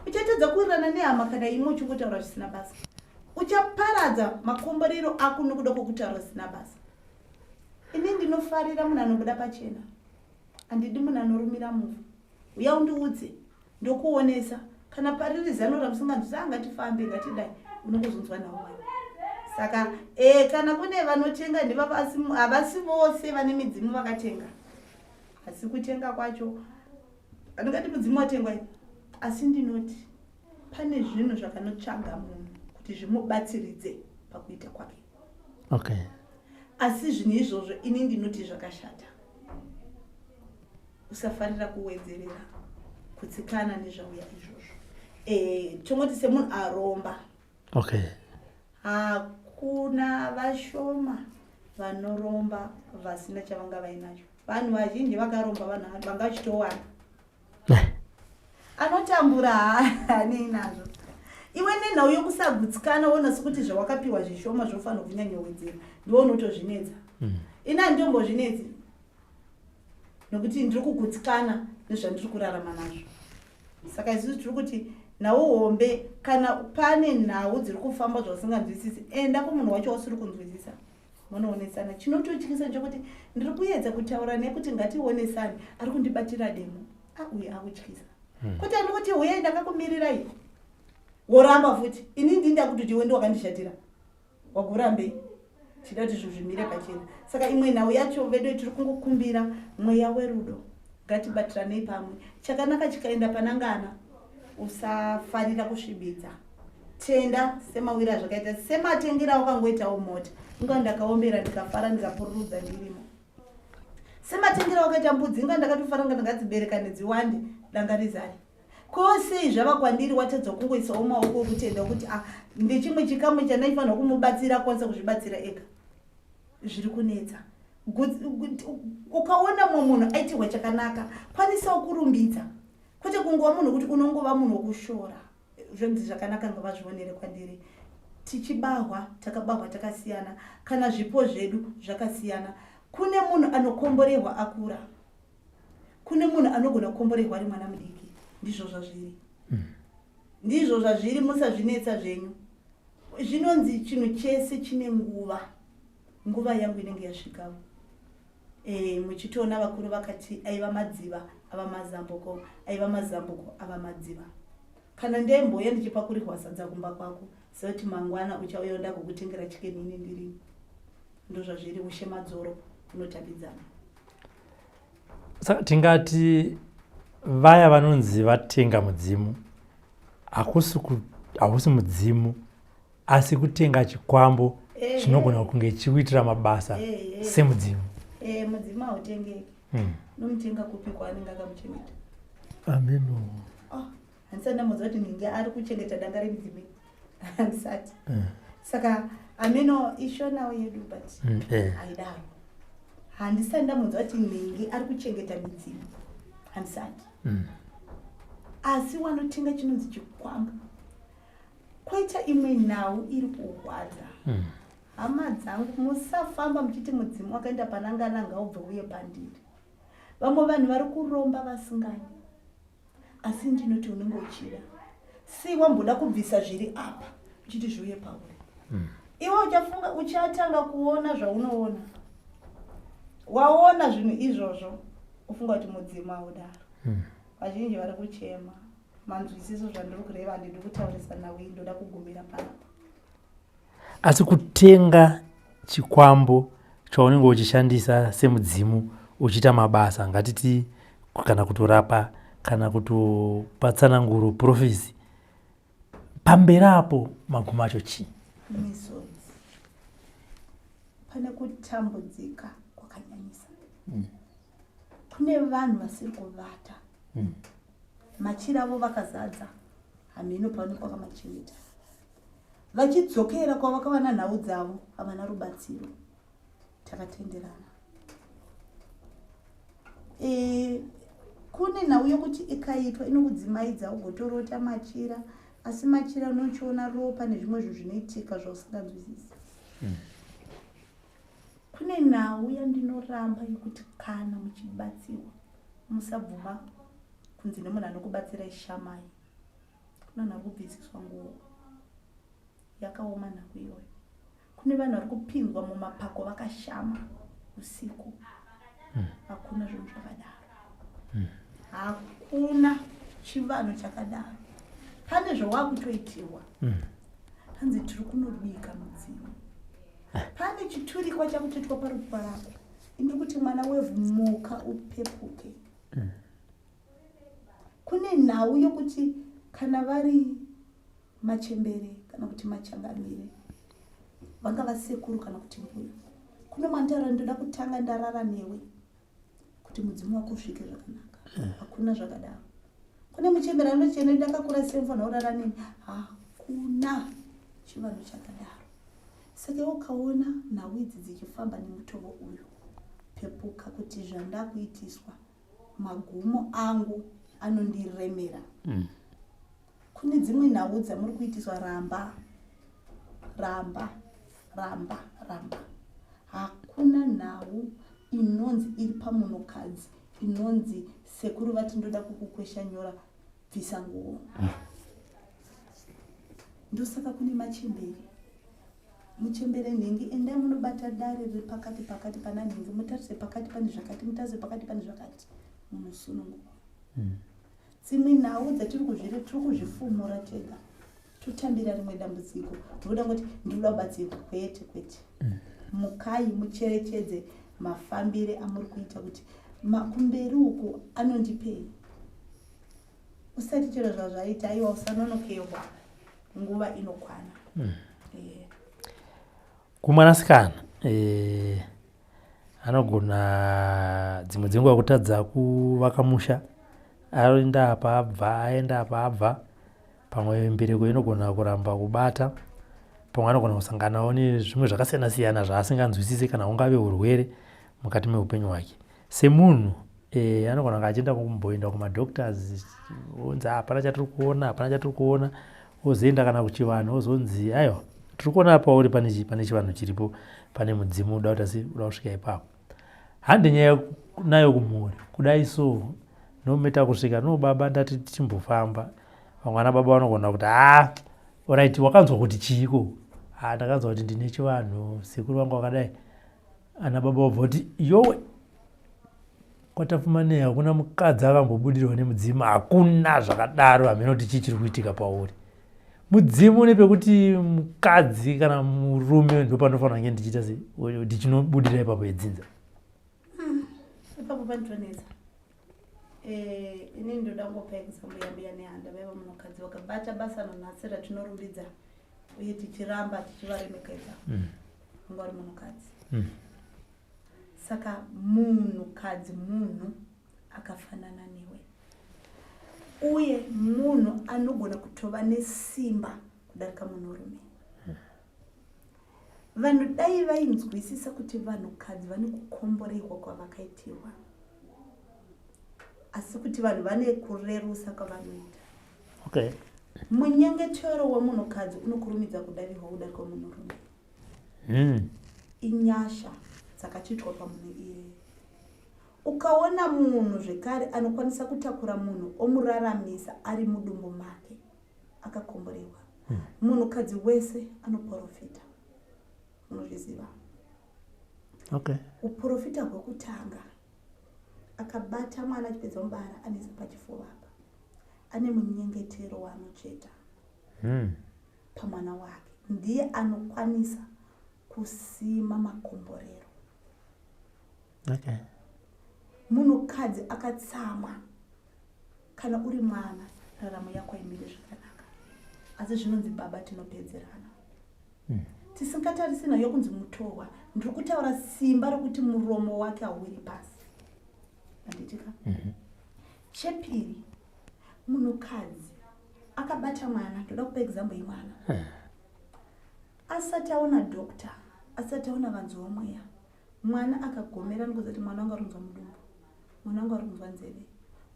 Uchatadza kuwirirana nehama kana imwe uchingotaura zvisina basa. Uchaparadza makomborero ako nokuda kwokutaura zvisina basa. Ini ndinofarira munhu anobuda pachena, handidi munhu anorumira muvhu. Uya undiudze, ndokuonesa. Kana pariri zano ramusinganzwisi, ah, ngatifambe, ngatidai, unongozonzwa nhau wani. Saka e, kana kune vanotenga ndivavo, asi havasi vose vane midzimu vakatenga. Asi kutenga kwacho andingati mudzimu watengwa ini, asi ndinoti pane zvinhu zvakanotsvaga munhu kuti zvimubatsiridze pakuita kwake. Asi zvinhu izvozvo ini ndinoti zvakashata. Usafarira kuwedzerera kutsikana nezvauya izvozvo. Tongoti semunhu aromba. Hakuna, vashoma vanoromba vasina chavanga vainacho. Vanhu vazhinji vakaromba vanhu vanga vachitowana. Anotambura haanei nazvo. Iwe nenhau yokusagutsikana wona sekuti zvawakapiwa zvishoma zvofanira kunyanyowedzera, ndiwe unotozvinetsa. Ini handitombozvinetsi nokuti ndiri kugutsikana nezvandiri kurarama nazvo. Saka isusu tiri kuti nhau hombe, kana pane nhau dziri kufamba zvausinganzwisisi, enda kumunhu wacho wausiri kunzwisisa, munoonesana. Chinototyisa nchekuti ndiri kuedza kutaura nekuti ngationesane, ari kundibatira demo. Uyu akutyisa. Kuti andikuti huyai ndakakumirirai, woramba futi. Ini ndini ndakutoti iwe ndiwakandishatira, wagurambei? Tida kuti zvinhu zvimire pachena. Saka imwe nhau yacho vedu tiri kungokumbira mweya werudo, ngatibatiranei pamwe. Chakanaka chikaenda panangana, usafarira kusvibidza. Tenda semawiro azvakaita, sematengera wakangoitawo mota. Inga ndakaombera ndikafara ndikapururudza ndirimo. Sematengera wakaita mbudzi, inga ndakatofara nga ndingadziberekane dziwande danga rizare. Ko sei zvava kwandiri watadza kungoisawo maoko okutenda kuti ndechimwe chikamu chandaifanirwa kumubatsira akwanisa kuzvibatsira ega? Zviri kunetsa. Ukaona mumwe munhu aitirwa chakanaka, kwanisawo kurumbidza, kwete kungova munhu kuti unongova munhu wokushora. Zvinzi zvakanaka ngavazvionere kwandiri. Tichibahwa takabahwa takasiyana, kana zvipo zvedu zvakasiyana. Kune munhu anokomborerwa akura, kune munhu anogona kukomborerwa ari mwana mudiki. Ndizvo zvazviri. Ndizvo zvazviri, musazvinetsa zvenyu. Zvinonzi chinhu chese chine nguva. Nguva yangu inenge yasvikawo. Muchitoona vakuru vakati aiva madziva ava mazambuko, aiva mazambuko ava madziva. Kana ndemboya ndichipakurirwa sadza kumba kwako, sekuti mangwana uchauya ndagokutengera chicken ini ndiri. Ndozvazviri, ushe madzoro unotambidzana. Saka tingati vaya vanonzi vatenga mudzimu, hausi mudzimu, asi kutenga chikwambo chinogona kunge chikuitira mabasa semudzimu. Mudzimu hautengeki. Unomutenga kupi kwaanenge akamuchengeta? Ameno. Handisati ndambonzwa kuti ninge ari kuchengeta danga remudzimu. Handisati. Saka ameno ishonawo yedu, but haidaro. Handisati ndambonzwa kuti ninge ari kuchengeta midzimu. Handisati. Asi wanotenga chinonzi chikwambo. Koita imwe nhau iri kurwadza. Hama dzangu, musafamba muchiti mudzimu wakaenda panangana ngaubve uye pandiri. Vamwe vanhu vari kuromba vasingadi, asi ndinoti unenge uchida. Sei wamboda kubvisa zviri apa uchiti zviuye pauri? Iwe uchafunga, uchatanga kuona zvaunoona. Waona zvinhu izvozvo, ufunga kuti mudzimu haudaro. Vazhinji vari kuchema. Manzwisiso zvandiri kureva, handidi kutaurisa nhau iyi, ndoda kugumira panapa. Asi kutenga chikwambo chaunenge uchishandisa semudzimu uchiita mabasa, ngatiti kana kutorapa kana kutopa tsananguro, profesi, pamberi apo magumo acho chii? Misodzi. Pane kutambudzika kwakanyanyisa. Kune vanhu vasiri kuvata. Machira avo vakazadza, hameno pavanenge vakamachengeta. Vachidzokera kwavakawana nhau dzavo, havana rubatsiro. Takatenderana. Kune nhau yokuti ikaitwa inokudzimaidza ugotorota machira, asi machira unochiona ropa nezvimwe zvinhu zvinoitika zvausinganzwisisi. Kune nhau yandinoramba yokuti kana muchibatsirwa musabvuma kunzi nemunhu anokubatsirai shamai. Kune vanhu vari kubvisiswa nguo, yakaoma nhau iyoyo. Kune vanhu vari kupinzwa mumapako vakashama usiku. Hakuna zvinhu zvakadaro. Hakuna chivanhu chakadaro. Pane zvawakutoitirwa. Hanzi tiri kunobika mudzimu. Pane chiturikwa chakutoitwa parupa rako. Indiri kuti mwana wevhu muka upepuke. Kune nhau yokuti kana vari machembere kana kuti machangamire vanga vasekuru kana kuti mbuya, kune mwantaura ndoda kutanga ndarara newe kuti mudzimu wako usvike zvakanaka. Hakuna zvakadaro. Kune muchembere anochena ndakakura sei mufanira kurara neni. Hakuna chivanhu chakadaro. Saka ukaona nhau idzi dzichifamba nemutovo uyu, pepuka kuti zvandakuitiswa magumo angu anondiremera. Kune dzimwe nhau dzamuri kuitiswa, ramba, ramba, ramba, ramba. Hakuna nhau inonzi iri pamunhukadzi inonzi sekuru vati ndoda kukukwesha nyora bvisa nguo. Ndosaka kune machembere. Muchembere nhingi, endai munobata dare riri pakati pakati pana nhingi, mutarise pakati pane zvakati, mutarise pakati pane zvakati, munosununguka. Dzimwe nhau dzatiri kuzviri tiri kuzvifumura tega, totambira rimwe dambudziko tinoda kuti ndinoda kubatsirwa. Kwete, kwete. Mukai mucherechedze mafambire amuri kuita kuti kumberi uku anondipei. Usati chero zvazvaita, aiwa, usanonokerwa, nguva inokwana. Kumwanasikana anogona dzimwe dzenguva kutadza kuvaka musha, aenda apa abva, aenda apa abva, pamwe mbereko inogona kuramba kubata, pamwe anogona kusanganawo nezvimwe zvakasiyana siyana zvaasinganzwisisi, kana ungave urwere mukati meupenyu hwake semunhu. Anogona kunge achienda kumboenda kumadoctors, onzi hapana chatiri kuona, hapana chatiri kuona, ozoenda kana kuchivanhu, ozonzi aiwa, tiri kuona pauri pane chivanhu chiripo, pane mudzimu uda kuti asi uda kusvika ipapo. Hande nyaya nayo kumhuri kudai, so nometa kusvika no baba, ndati tichimbofamba. Vamwe vana baba vanogona kuti, "Ah, alright, wakanzwa kuti chiiko?" "Ah, ndakanzwa kuti ndine chivanhu, sekuru vangu vakadai." Ana baba vabva kuti, "Yowe, kwaTapfumanei hakuna mukadzi akambobudirwa nemudzimu, hakuna zvakadaro, hameno kuti chii chiri kuitika pauri." Mudzimu nepekuti mukadzi kana murume ndopanofanira kunge ndichiita se ndichinobudira ipapo yedzinza. Ipapo panotonetsa. Inini ndoda kungopa example yambuya Nehanda. Vaiva munhukadzi vakabata basa nanhasi ratinorumbidza uye tichiramba tichivaremekedza. Vanga vari munhukadzi. Saka munhukadzi munhu akafanana newe, uye munhu anogona kutova nesimba kudarika munhurume. Vanhu dai vainzwisisa kuti vanhukadzi vane kukomborerwa kwavakaitirwa, asi kuti vanhu vane kurerusa kwavanoita. Munyengetero wemunhukadzi unokurumidza kudavirwa kudarika wemunhurume. Inyasha dzakachiitwa pamunhu iyeye. Ukaona munhu zvekare anokwanisa kutakura munhu omuraramisa ari mudumbu make, akakomborerwa. Munhukadzi wese anoprofita, unozviziva? Uprofita hwekutanga, akabata mwana achipedza mubara, anoisa pachifuva apa, ane munyengetero waanocheta pamwana wake. Ndiye anokwanisa kusima makomborero. Munhukadzi akatsamwa, kana uri mwana, raramo yako haimiri zvakanaka. Asi zvinonzi baba tinopedzerana. Tisingatarisi nayo kunzi mutorwa, ndiri kutaura simba rokuti muromo wake hauwiri pasi, handitika? Chepiri, munhukadzi akabata mwana, ndoda kupa example yemwana asati aona doctor, asati aona vanzi womweya. Mwana akagomera, nokuziva kuti mwana wangu ari kunzwa mudumbu, mwana wangu ari kunzwa nzeve,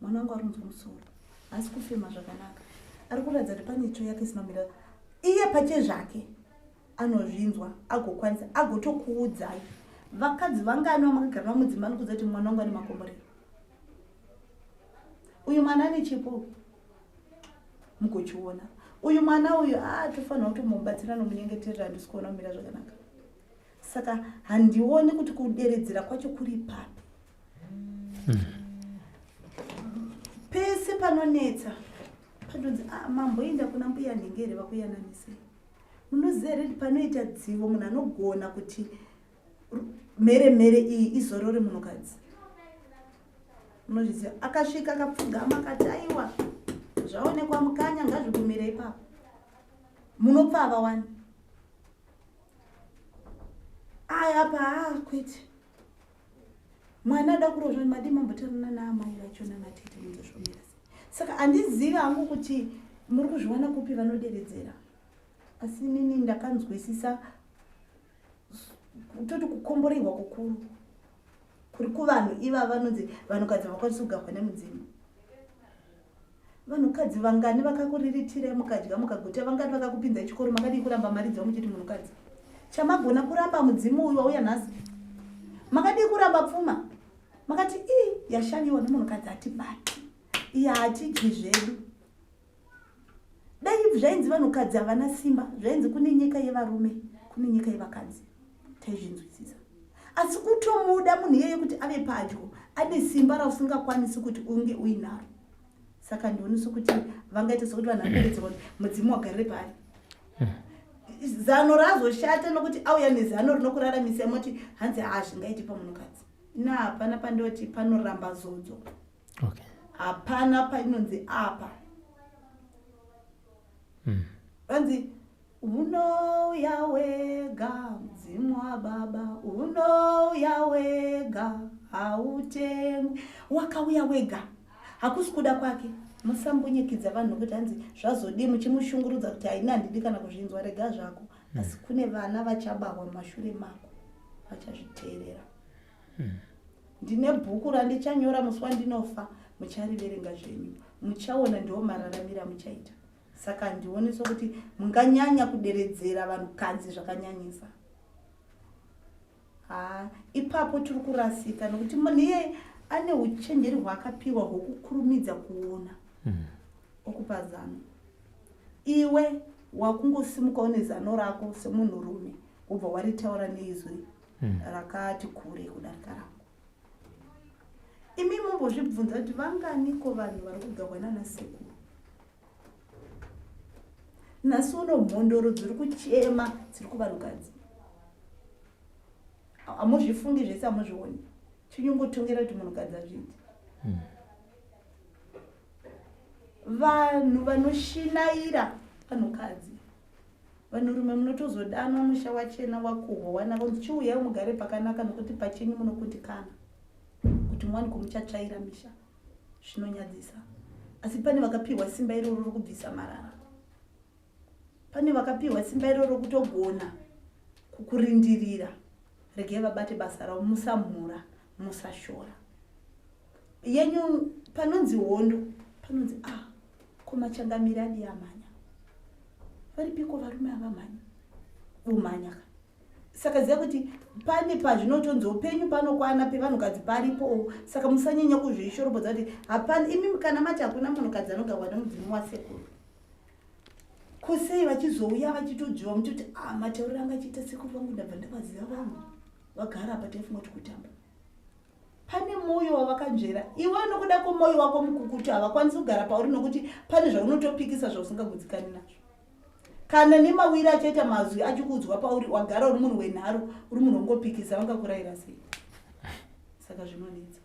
mwana wangu ari kunzwa musoro, haasi kufema zvakanaka, ari kuratidza kuti pane itsvo yake isina kumira. Iye pachezvake anozvinzwa, agokwanisa agotokuudzai. Vakadzi vangani vamakagara navo mudzimba anokuudza kuti mwana wangu ane makomborero, uyu mwana ane chipo? Mugochiona uyu mwana uyu, a tofanira kuti mubatsira nomunyengeterera, handisi kuona kumira zvakanaka. Saka handioni kuti kuderedzera kwacho kuri papi. Pese panonetsa panonzi, "Ah, mamboenda kuna mbuya nhingi here vakuyananisei?" Munoziva here kuti panoita dzivo munhu anogona kuti mhere mhere iyi izorore munhukadzi? Munozviziva, akasvika akapfugama akati aiwa zvaonekwa mukanya ngazvigumire ipapo. Munopfava wani. Aya apa haa kwete. Mwana ada kurozva madii mambotaurana naamai vacho nanatete munzozvomera sei. Saka handizivi hangu kuti muri kuzviwana kupi vanoderedzera. Asi inini ndakanzwisisa kutoti kukomborerwa kukuru kuri kuvanhu ivava vanonzi vanhukadzi havakwanisi kugarwa nemudzimu. Vanhukadzi vangani vakakuriritirai mukadya mukaguta, vangani vakakupinzai chikoro, makadii kuramba mari dzavo muchiti munhukadzi? Chamagona kuramba mudzimu uyu wauya nhasi. Makadii kuramba pfuma? Makati ii yashaviwa nemunhukadzi hatibati. Iya hatidyi zvedu. Dai zvainzi vanhukadzi havana simba, zvainzi kune nyika yevarume, kune nyika yevakadzi. Taizvinzwisisa. Asi kutomuda munhu iyeye kuti ave padyo, ane simba rausingakwanisi kuti unge uinaro. Saka ndioni sokuti vangaita sokuti vanhu vanoderedzerwa kuti mudzimu wagarire paari. Zano razoshata nokuti auya nezano rinokuraramisai moti hanzi haa zvingaiti pamunhukadzi. Ina hapana pandoti panoramba zodzo. Okay. Hapana painonzi apa. Vanzi unouya wega mudzimu wababa, unouya wega hautengwi. Wakauya wega, hakusi kuda kwake. Musambunyikidza vanhu nokuti hanzi zvazodii muchimushungurudza kuti haina handidi kana kuzvinzwa, rega zvako. Asi kune vana vachabahwa mumashure mako vachazviteerera. Ndine bhuku randichanyora musi wandinofa, muchariverenga zvenyu, muchaona ndiwo mararamiro amuchaita. Saka handioni sokuti munganyanya kuderedzera vanhukadzi zvakanyanyisa. Haa, ipapo tiri kurasika nokuti munhu iyeye ane uchenjeri hwaakapiwa hwokukurumidza kuona okupa zano. Iwe wakungosimukawo nezano rako semunhurume wobva waritaura neizwi rakati kure kudarika rangu. Imi mumbozvibvunza kuti vanganiko vanhu vari kugarwa nana sekuru. Nhasi uno mhondoro dziri kuchema dziri kuvanhukadzi. Hamuzvifungi zvese, hamuzvioni. Chinyongotongera kuti munhukadzi azviiti. Vanhu vanoshinaira vanhukadzi. Vanhurume munotozodanwa musha wachena wakuhwa wanaka kunzi chiuyai mugare pakanaka nokuti pachenyu munokundikana kuti muwanikwe muchatsvaira misha. Zvinonyadzisa. Asi pane vakapiwa simba iroro rokubvisa marara. Pane vakapiwa simba iroro rokutogona kukurindirira. Regai vabate basa ravo, musamhura, musashora. Yenyu panonzi hondo, panonzi ah, ko machangamire adii amhanya? Varipiko varume ava mhanya? Vomhanya ka. Saka ziva kuti pane pazvinotonzi upenyu panokwana pevanhukadzi paripo. Saka musanyanya kuzvishoropodza kuti hapana, imi kana mati hakuna munhukadzi anogarwa nemudzimu wasekuru. Ko sei vachizouya vachitodzviwa muchiti ah, matauriro anga achiita sekuru vangu ndabva ndavaziva vangu vagara apa taifunga kuti kutamba. Pane mwoyo wavakanzvera iwe nokuda kwomwoyo wako mukukutu havakwanisi kugara pauri nokuti pane zvaunotopikisa zvausingagutsikani nazvo. Kana nemawiri achaita mazwi achikuudzwa pauri wagara uri munhu wenharo, uri munhu wongopikisa, vangakurayira sei? Saka zvinonetsa.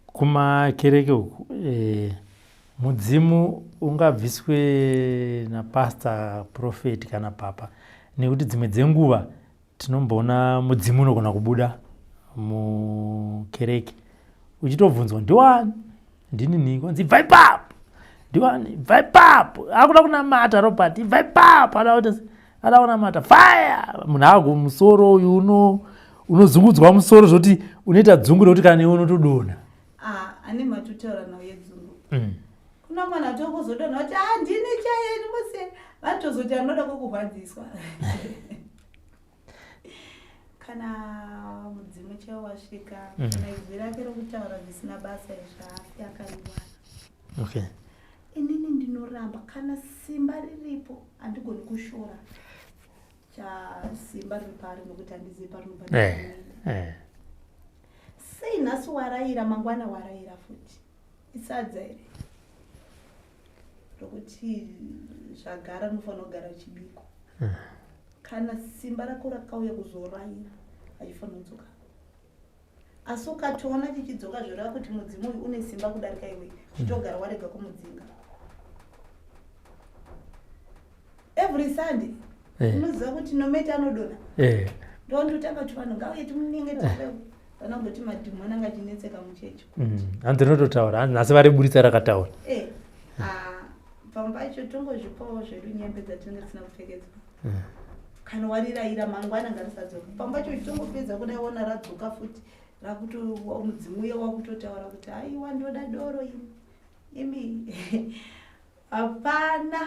Kumakereke uku mudzimu ungabviswe napastor, prophet kana papa, nekuti dzimwe dzenguva tinomboona mudzimu unogona kubuda mukereke uchitobvunzwa ndiwani, ndini nhingi, onzi ibva ipapo, ndiwani, ibva ipapo, akuda kunamata Robert, ibva ipapo, ada kunamata fire. Munhu ako musoro uyu unozungudzwa musoro zvoti unoita dzungu rekuti kana newe unotodonha. Ane matotaura nhau yedzungu. Kuna mwana atokuzodonha kuti ndini chaiye ndimose, vanotozoti anoda kukurwadziswa. Kana mudzimu chaiwo wasvika, kana izwi rake rokutaura zvisina basa izvi haafi akariwana. Inini ndinoramba kana simba riripo, handigoni kushora chasimba riri pari nokuti handizivi parinobva. Sei nhasi warayira, mangwana warayira futi? Isadza here? Ndokuti zvagara rinofanira kugara richibikwa. Kana simba rako rakauya kuzoraira, hachifanira kudzoka. Asi ukatoona chichidzoka, zvoreva kuti mudzimu uyu une simba kudarika iwe. Chitogara warega kumudzinga. Every Sunday unoziva kuti nomete anodonha, ndondotanga kuti vanhu ngauye timunenge tire, vanongoti madhimoni anga achinetseka muchechi. Hanzi rinototaura, hanzi nhasi variburitsa rakataura. Ah, pamwe pacho tongozvipawo zvedu nyembe dzatinenge tisina kupfekedzwa. Kana warirayira, mangwana ngarisadzoka. Pamwe pacho uchitongopedza kudai, ona radzoka futi, rakuto mudzimu uye wakutotaura kuti aiwa, ndoda doro imi. Imi, hapana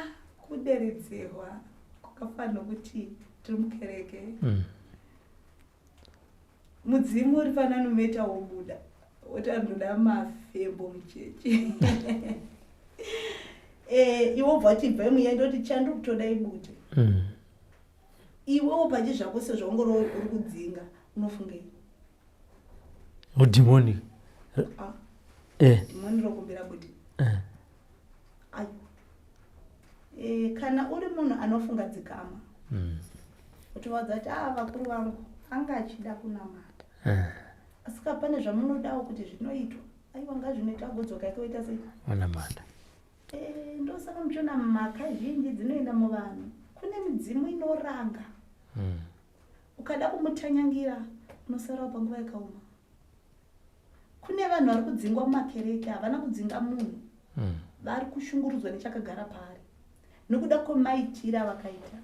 kuderedzerwa kwakafanira kuti tiri mukereke. Mudzimu uri pananometa wobuda woti andoda mafembo muchechi. Iwe ubva wati ibvai muya, ndoti chandiri kutoda ibute. Iwewo pachi zvako sezvaungori uri kudzinga, unofungei? Udhimoni. Ah. Dhimoni rokumbira bute. Ai. Kana uri munhu anofunga dzikama, utovaudza kuti a vakuru vangu anga achida kunamata, asi ka pane zvamunodawo kuti zvinoitwa, aiwa, ngazvinoitwa, agodzoka ikoita sei? Vanamata. Ndosaka muchiona mhaka zhinji dzinoenda muvanhu. Kune midzimu inoranga. Ukada kumutanyangira, unosarawo panguva yakaoma. Kune vanhu vari kudzingwa mumakereke, havana kudzinga munhu. Vari kushungurudzwa nechakagara paari nokuda kwemaitiro avakaita.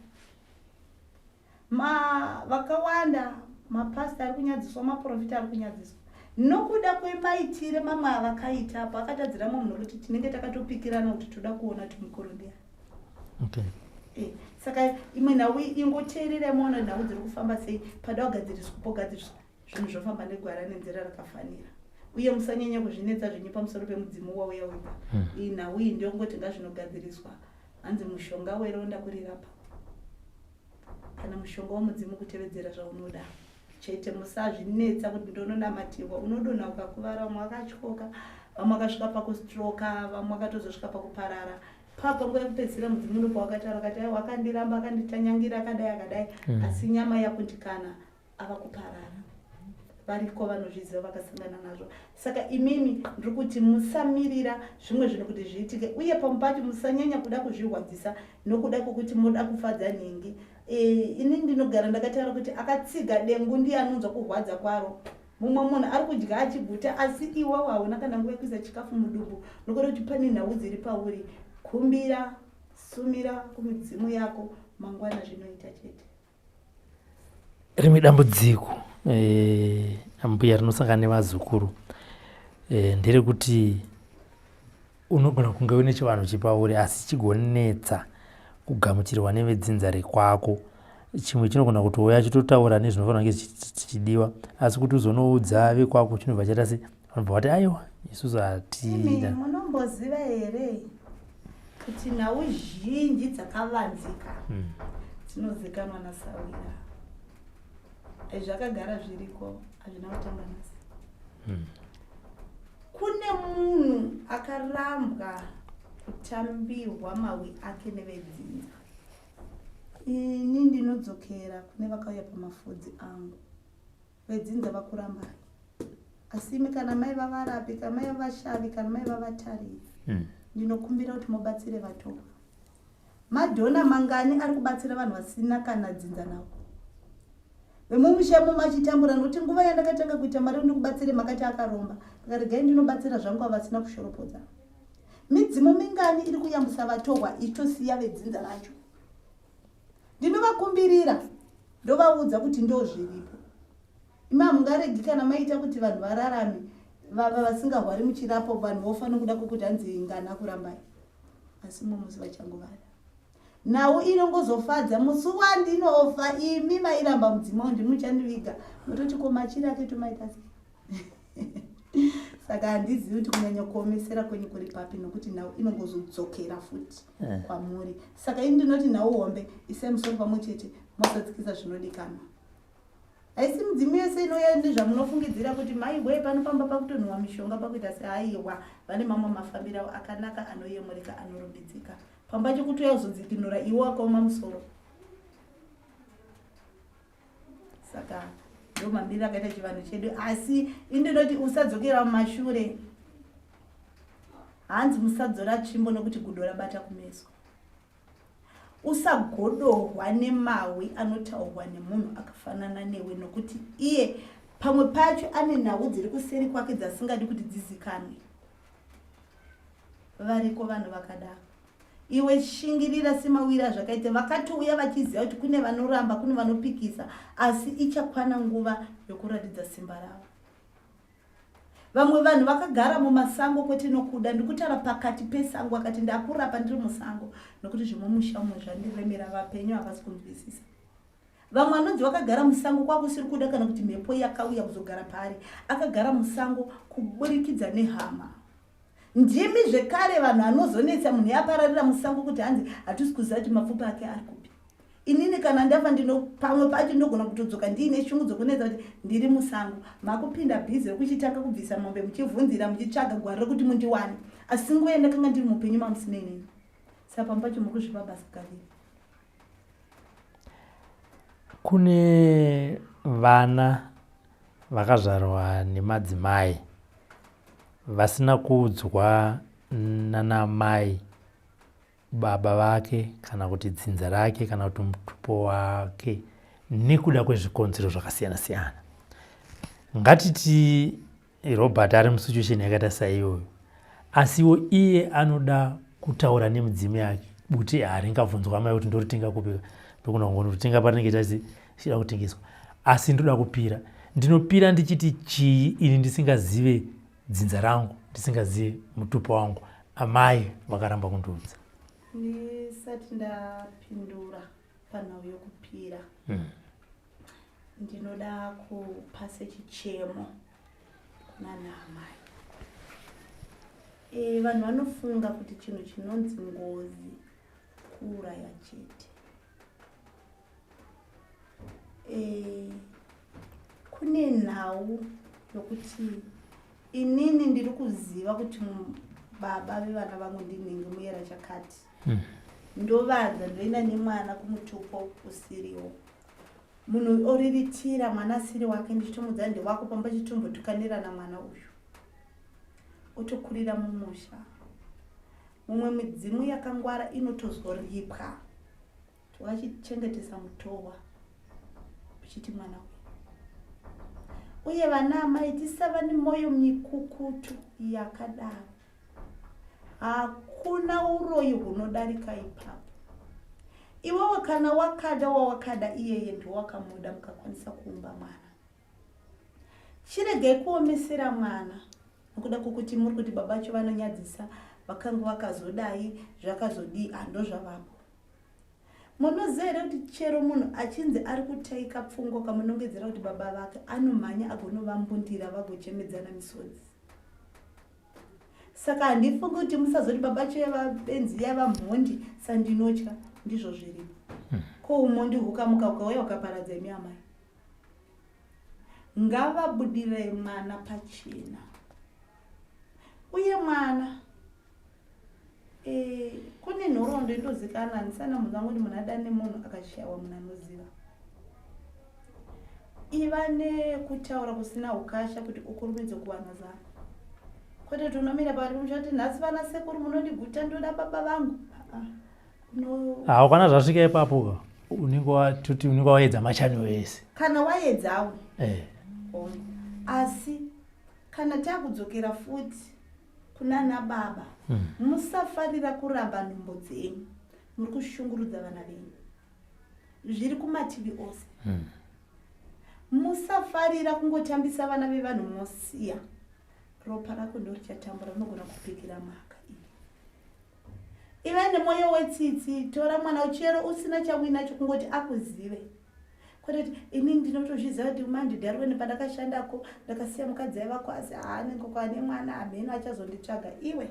Vakawanda mapasta ari kunyadziswa, maprofita ari kunyadziswa nokuda kwemaitire mamwe avakaita apo akatadzira mumwe, nokuti tinenge takatopikirana kuti toda kuona kuti mukuru ndiani. Saka imwe nhau ingoteererai muona nhau dziri kufamba sei. Pada kugadziriswa pogadziriswa, zvinhu zvofamba negwara nenzira rakafanira, uye musanyanya kuzvinetsa zvenyu pamusoro pemudzimu wauya wega. Iyi nhau iyi ndeyongoti ngazvinogadziriswa. Hanzi mushonga weronda kurirapa, kana mushonga womudzimu kutevedzera zvaunoda chete. Musazvinetsa kuti ndononamatirwa. Unodonha ukakuvara, vamwe vakatyoka, vamwe vakasvika pakustroka, vamwe vakatozosvika pakuparara. Papa nguva yekupedzisira mudzimu unopa wakataura kati aiwa, akandiramba, akanditanyangira, akadai akadai, asi nyama yakundikana, ava kuparara. Variko vanozviziva vakasangana nazvo. Saka imimi ndiri kuti musamirira zvimwe zvinhu kuti zviitike, uye pamwe pacho musanyanya kuda kuzvirwadzisa nokuda kwokuti moda kufadza nhingi. Ini ndinogara ndakataura kuti akatsiga dengu ndiye anonzwa kurwadza kwaro. Mumwe munhu ari kudya achiguta, asi iwewo hauna kana nguva yekuisa chikafu mudumbu nokuda kuti pane nhau dziri pauri. Kumbira, sumira kumidzimu yako, mangwana zvinoita chete. Rimwe dambudziko, ambuya, rinosangana nevazukuru nderekuti unogona kunge une chivanhu chipauri, asi chigonetsa kugamuchirwa nevedzinza rekwako. Chimwe chinogona kutouya chitotaura nezvinofanira kunge chichidiwa, asi kuti uzonoudza vekwako, chinobva chaita se vanobva vati aiwa, isusu hatina. Munomboziva here kuti nhau zhinji dzakavanzika dzinozikanwa nasawira? Zvakagara zviriko, hazvina kutanga nhasi. Kune munhu akarambwa kutambirwa mawi ake nevedzinza. Ini ndinodzokera kune vakauya pamafudzi angu. Vedzinza vakurambai, asi imi kana mai vavarapi, kana mai vavashavi, kana mai vavatariri, ndinokumbira kuti mubatsire vatorwa. Madhona mangani ari kubatsira vanhu vasina kana dzinza navo vemumusha imomo achitambura? Nokuti nguva yandakatanga kuita mari ndikubatsire, makati akaromba. Ndikaregai ndinobatsira zvangu avasina kushoropodza. Midzimu mingani iri kuyambusa vatorwa ichitosiya vedzinza racho? Ndinovakumbirira, ndovaudza kuti ndo zviripo. Imi hamungaregi kana maita kuti vanhu vararame vava vasingahwari muchirapo, vanhu vofa nokuda kwokuti hanzi ngana kurambai, asi mumwe musi vachangovada. Nhau inongozofadza musi wandinofa, imi mairamba mudzimu wangu, ndimuchandiviga, mototi ko machiri ake tomaita sei? Saka handizivi kuti kunyanya kuomesera kwenyu kuri papi, nokuti nhau inongozodzokera futi kwamuri. Saka ini ndinoti nhau hombe, isai musoro pamwe chete, mosadzikisa zvinodikanwa. Haisi midzimu yese inouya nezvamunofungidzira kuti maihwee pano pamba pakutonhuwa mishonga pakuita sehaiwa. Vane mamwe mafambiro avo akanaka anoyemurika anorumbidzika. Pamba chekutouya kuzodzikinura iwe wakaoma musoro. Saka ndo mamiriro akaita chivanhu chedu asi indinoti usadzokera mumashure. Hanzi musadzora tsvimbo nokuti gudo rabata kumeso. Usagodohwa nemahwi anotaurwa nemunhu akafanana newe nokuti iye pamwe pacho ane nhau dziri kuseri kwake dzasingadi kuti dzizikanwe. Variko vanhu vakadaro. Iwe shingirira semawira azvakaita. Vakatouya vachiziva kuti kune vanoramba, kune vanopikisa, asi ichakwana nguva yokuratidza simba ravo. Vamwe vanhu vakagara mumasango kwete nokuda, ndikutaura pakati pesango, akati ndakurapa ndiri musango nokuti zvemumusha umo zvandiremera, vapenyu havasi kunzwisisa. Vamwe vanonzi vakagara musango kwakusiri kuda kana kuti mhepo yakauya kuzogara paari, akagara musango kuburikidza nehama. Ndimi zvekare vanhu anozonetsa munhu yapararira musango kuti hanzi hatisi kuziva kuti mapfupa ake ari kupi. Inini kana ndafa ndino pamwe pacho ndinogona kutodzoka ndiine shungu dzokunetsa kuti ndiri musango. Makupinda bhizi rekuchitanga kubvisa mombe muchivhunzira muchitsvaga gwaro rekuti mundiwane. Asi nguva yandakanga ndiri mupenyu mamusina inini. Saka pamwe pacho muri kuzvipa basa kaviri. Kune vana vakazvarwa nemadzimai vasina kuudzwa nanamai baba vake kana kuti dzinza rake kana kuti mutupo wake nekuda kwezvikonzero zvakasiyana siyana. Ngatiti Robert ari musituation yakaita saiyoyo asiwo iye anoda kutaura nemidzimu yake bute haringabvunzwa amai kuti ndoritenga kupi ndogona kungonotenga parinenge tasi chida kutengeswa asi ndoda kupira ndinopira ndichiti chii ini ndisingazive dzinza rangu ndisingazive mutupo wangu amai vakaramba kundiudza ndisati ndapindura panhau yokupira Ndinoda kupa sechichemo kunana amai. E, vanhu vanofunga kuti chinhu chinonzi ngozi kuuraya chete. E, kune nhau yokuti inini ndiri kuziva kuti baba vevana vangu ndinenge muyera chakati. Ndovanza ndoenda nemwana kumutupo usiriwo. Munhu oriritira mwana asiri wake ndichitomudza ndewako pamba chitombotukanirana mwana uyu otokurira mumusha. Mumwe midzimu yakangwara inotozoripwa wakachichengetesa mutohwa uchiti mwana uyu. Uye vana amai tisava nemwoyo mikukutu yakadaro. Hakuna uroyi hunodarika ipapo. Iwewe kana wakada wawakada iyeye ndowakamuda mukakwanisa kuumba mwana. Chiregai kuomesera mwana nokuda kwokuti muri kuti baba vacho vanonyadzisa vakanga vakazodai zvakazodii handozvavapo. Munoziva here kuti chero munhu achinzi ari kutaika pfungwa ukamunongedzera kuti baba vake anomhanya agonovambundira vagochemedzana misodzi. Saka handifungi kuti musazoti baba cho yava benzi yava mhondi sandinotya ndizvo zviripo. Ko umhondi hukamuka ukauya ukaparadza imi amai. Ngavabudire mwana pachena. Uye mwana e, kune nhoroondo indozikanwa handisana munhu wangu kuti munhu adane munhu akashaiwa munhu anoziva. Iva nekutaura kusina ukasha kuti ukurumidze kuwana zano. Kwete kuti unomira pakati pemusha kuti nhasi vana sekuru munondiguta ndoda baba vangu. Hawo kana zvasvika ipapo ka unenge watoti unenge waedza machanel ese. Kana waedzawo. Eh. Asi kana takudzokera futi kunana baba musafarira kuramba nhumbu dzenyu muri kushungurudza vana venyu. Zviri kumativi ose. Musafarira kungotambisa vana vevanhu mosiya. Ropa rako ndorichatambura unogona kupikira mhaka iyi. Ive nemwoyo wetsitsi, tora mwana chero usina chauinacho kungoti akuzive. Kwete kuti ini ndinotozviziva kuti mandidharweni pandakashandako ndakasiya mukadzi aivako asi haanenge kwane mwana hameno achazonditsvaga iwe.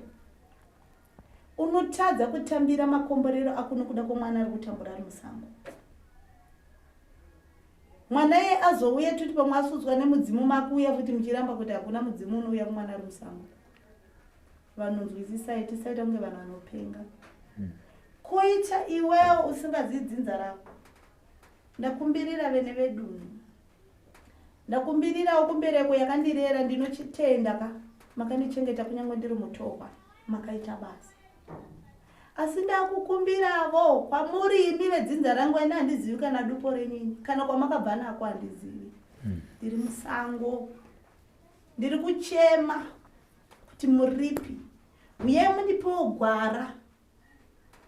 Unotadza kutambira makomborero ako nokuda kwemwana ari kutambura ari musango. Mwana iye azouya toti pamwe asudzwa nemudzimu makuuya futi muchiramba kuti hakuna mudzimu unouya kumwana ari musango. Vanonzwisisai tisaita kunge vanhu vanopenga. Koita iwewo usingazivi dzinza rako. Ndakumbirira vene vedunhu. Ndakumbirirawo kumbereko yakandirera ndinochitenda ka makandichengeta kunyange ndiri mutorwa makaita basa. Asi ndakukumbiravo kwamuri imi vedzinza rangu ene handizivi kana dupo renyu ini kana kwamakabva nako handizivi. Ndiri musango. Ndiri kuchema kuti muripi. Uyai mundipewo gwara.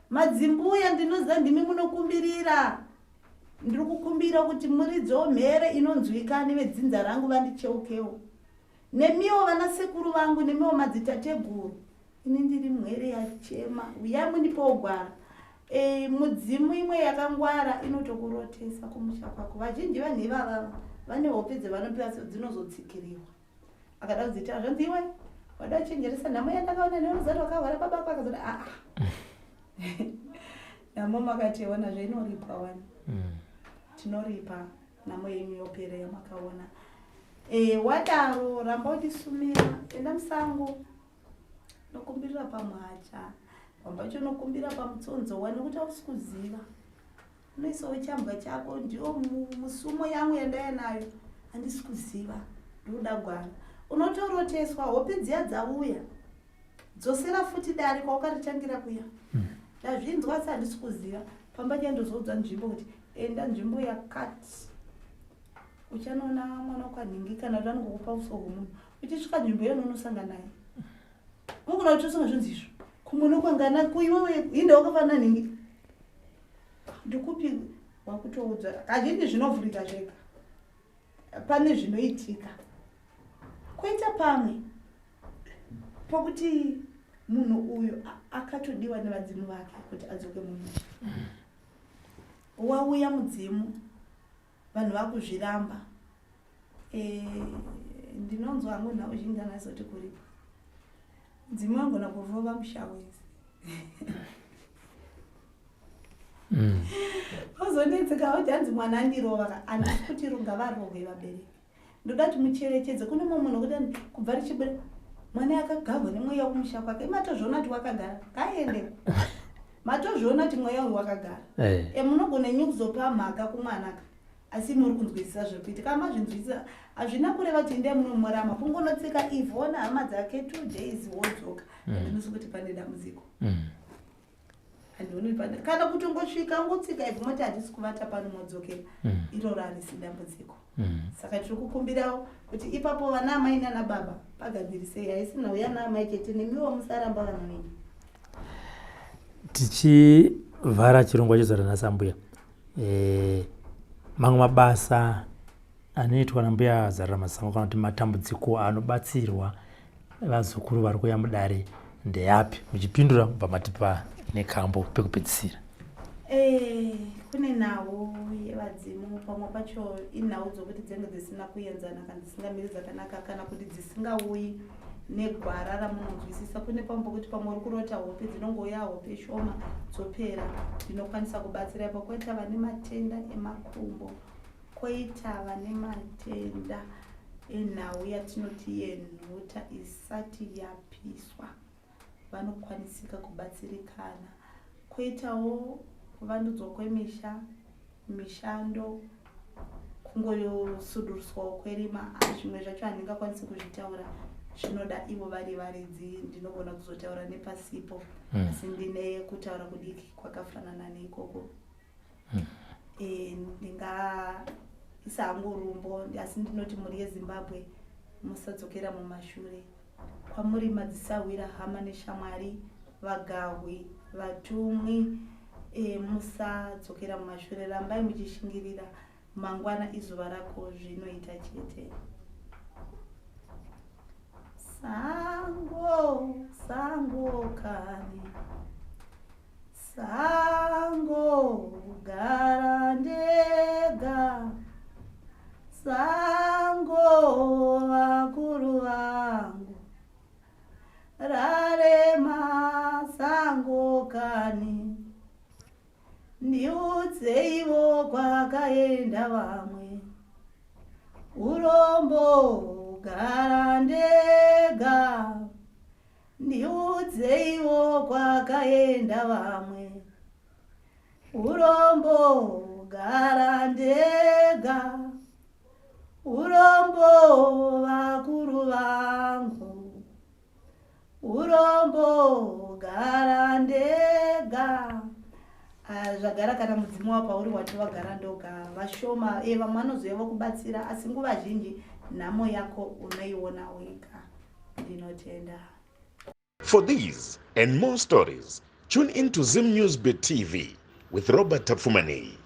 Madzimbuya ndinoziva ndimi munokumbirira. Ndiri kukumbira kuti muridzewo mhere inonzwika nevedzinza rangu vandicheukewo. Nemiwo vana sekuru vangu nemiwo madzitateguru. Ini ndiri mhere yachema. Uyai mundipewo gwara. E, mudzimu imwe yakangwara inotokurotesa kumusha kwako. Vazhinji vanhu ivava vane hope dzevanopiwa dzinozotsikiriwa. Akada kudziita zvanzi iwe wada kuchenjeresa nhamo yandakaona newe uzati wakahwara baba ako akazoti aa nhamo makationa zveinoripwa wani Tinoripa nhamo yenyu yopera yamakaona. E, wadaro ramba uchisumira enda musango nokumbirira pamuhacha pamba pacho nokumbira pamutsonzowa nekuti hausi kuziva unoisawo chambwa chako ndiyo musumo yangu yandaya nayo handisi kuziva ndinoda gwara unotoroteswa hope dziya dzauya dzosera futi dare kwaukaritangira kuya ndazvinzwa asi handisi kuziva pamba chandozoudza nzvimbo kuti enda nzvimbo yakati uchanoona mwana wakwanhingi kana kuti anongokupa uso hwemunhu uchisvika nzvimbo iyona unosangana naye unogona kutosanga zvinzi izvo kumwe nokwangana kuiwewe inde wakafanana nhingi ndikupi wakutoudza kazhinji zvinovhurika zvega pane zvinoitika koita pamwe pokuti munhu uyu akatodiwa nevadzimu vake kuti adzoke mumusha wauya mudzimu vanhu vakuzviramba e, ndinonzwa hangu nhau zhinji anazoti kuripa mudzimu wangona kurova musha wese Ozonetseka kuti hanzi mwana andirova ka handisi kuti ngavarohwe vabereki ndoda kuti mucherechedze kune mumwe munhu kuti kubva richibuda mwana akagahwa nemweya wekumusha kwake matozviona kuti wakagara ngaende matozviona kuti mweya uyu wakagara eh. e munogona inyu kuzopa mhaka kumwana ka asi muri kunzwisisa zviri kuitika kana mazvinzwisisa hazvina kureva kuti endai munomurama kungonotsika ivhu ona hama dzake two days wodzoka handinosi kuti pane dambudziko Handioni pane kana kutongosvika ungotsika ivhu moti hatisi kuvata pano modzokera iroro harisi dambudziko Saka tiri kukumbirawo kuti ipapo vana amai nana baba pagadzirisei haisi nhau yana amai chete nemiwo musaramba vana venyu. Tichivhara chirongwa chezuva ranhasi ambuya e, mamwe mabasa anoitwa nambuya Zarura Masango kana kuti matambudziko anobatsirwa vazukuru vari kuuya mudare ndeapi muchipindura mubva matipa nekambo pekupedzisira. Eh, kune nhau yevadzimu pamwe pacho inhau dzokuti dzinenge dzisina kuenzana kana dzisingamiri dzakanaka kana kuti dzisingauyi negwara ramunonzwisisa kune pamwe pokuti pamwe uri kurota hope dzinongouya hope shoma dzopera ndinokwanisa kubatsira ipo koita vane matenda emakumbo Koita vane matenda enhau yatinoti yenhuta isati yapiswa vanokwanisika kubatsirikana. Koitawo kuvandudzwa kwemisha, mishando, kungosudurutswawo kwerima. Zvimwe zvacho handingakwanisi kuzvitaura zvinoda ivo vari varidzi ndinogona kuzotaura nepasipo asi ndine kutaura kudiki kwakafanana neikoko. E, ndingaisa hangu rumbo asi ndinoti mhuri yeZimbabwe musadzokera mumashure. Kwamuri madzisahwira hama neshamwari, vagahwi, vatumwi e, musadzokera mumashure, rambai muchishingirira mangwana izuva rako zvinoita chete. Sango, sango kani. Sango gara ndega, sango vakuru vangu, rarema sango kani, ndiudzeiwo kwakaenda vamwe. Urombo gara ndega, ndiudzeiwo kwakaenda vamwe. Urombo gara ndega, urombo vakuru vangu, urombo gara ndega. Ah, zvagara kana mudzimu wapauri wati wagara ndoga vashoma e vamwe vanozouya vokubatsira, asi nguva zhinji nhamo yako unoiona wega. Ndinotenda. For these and more stories, tune in to Zim News Bit TV with Robert Tafumani.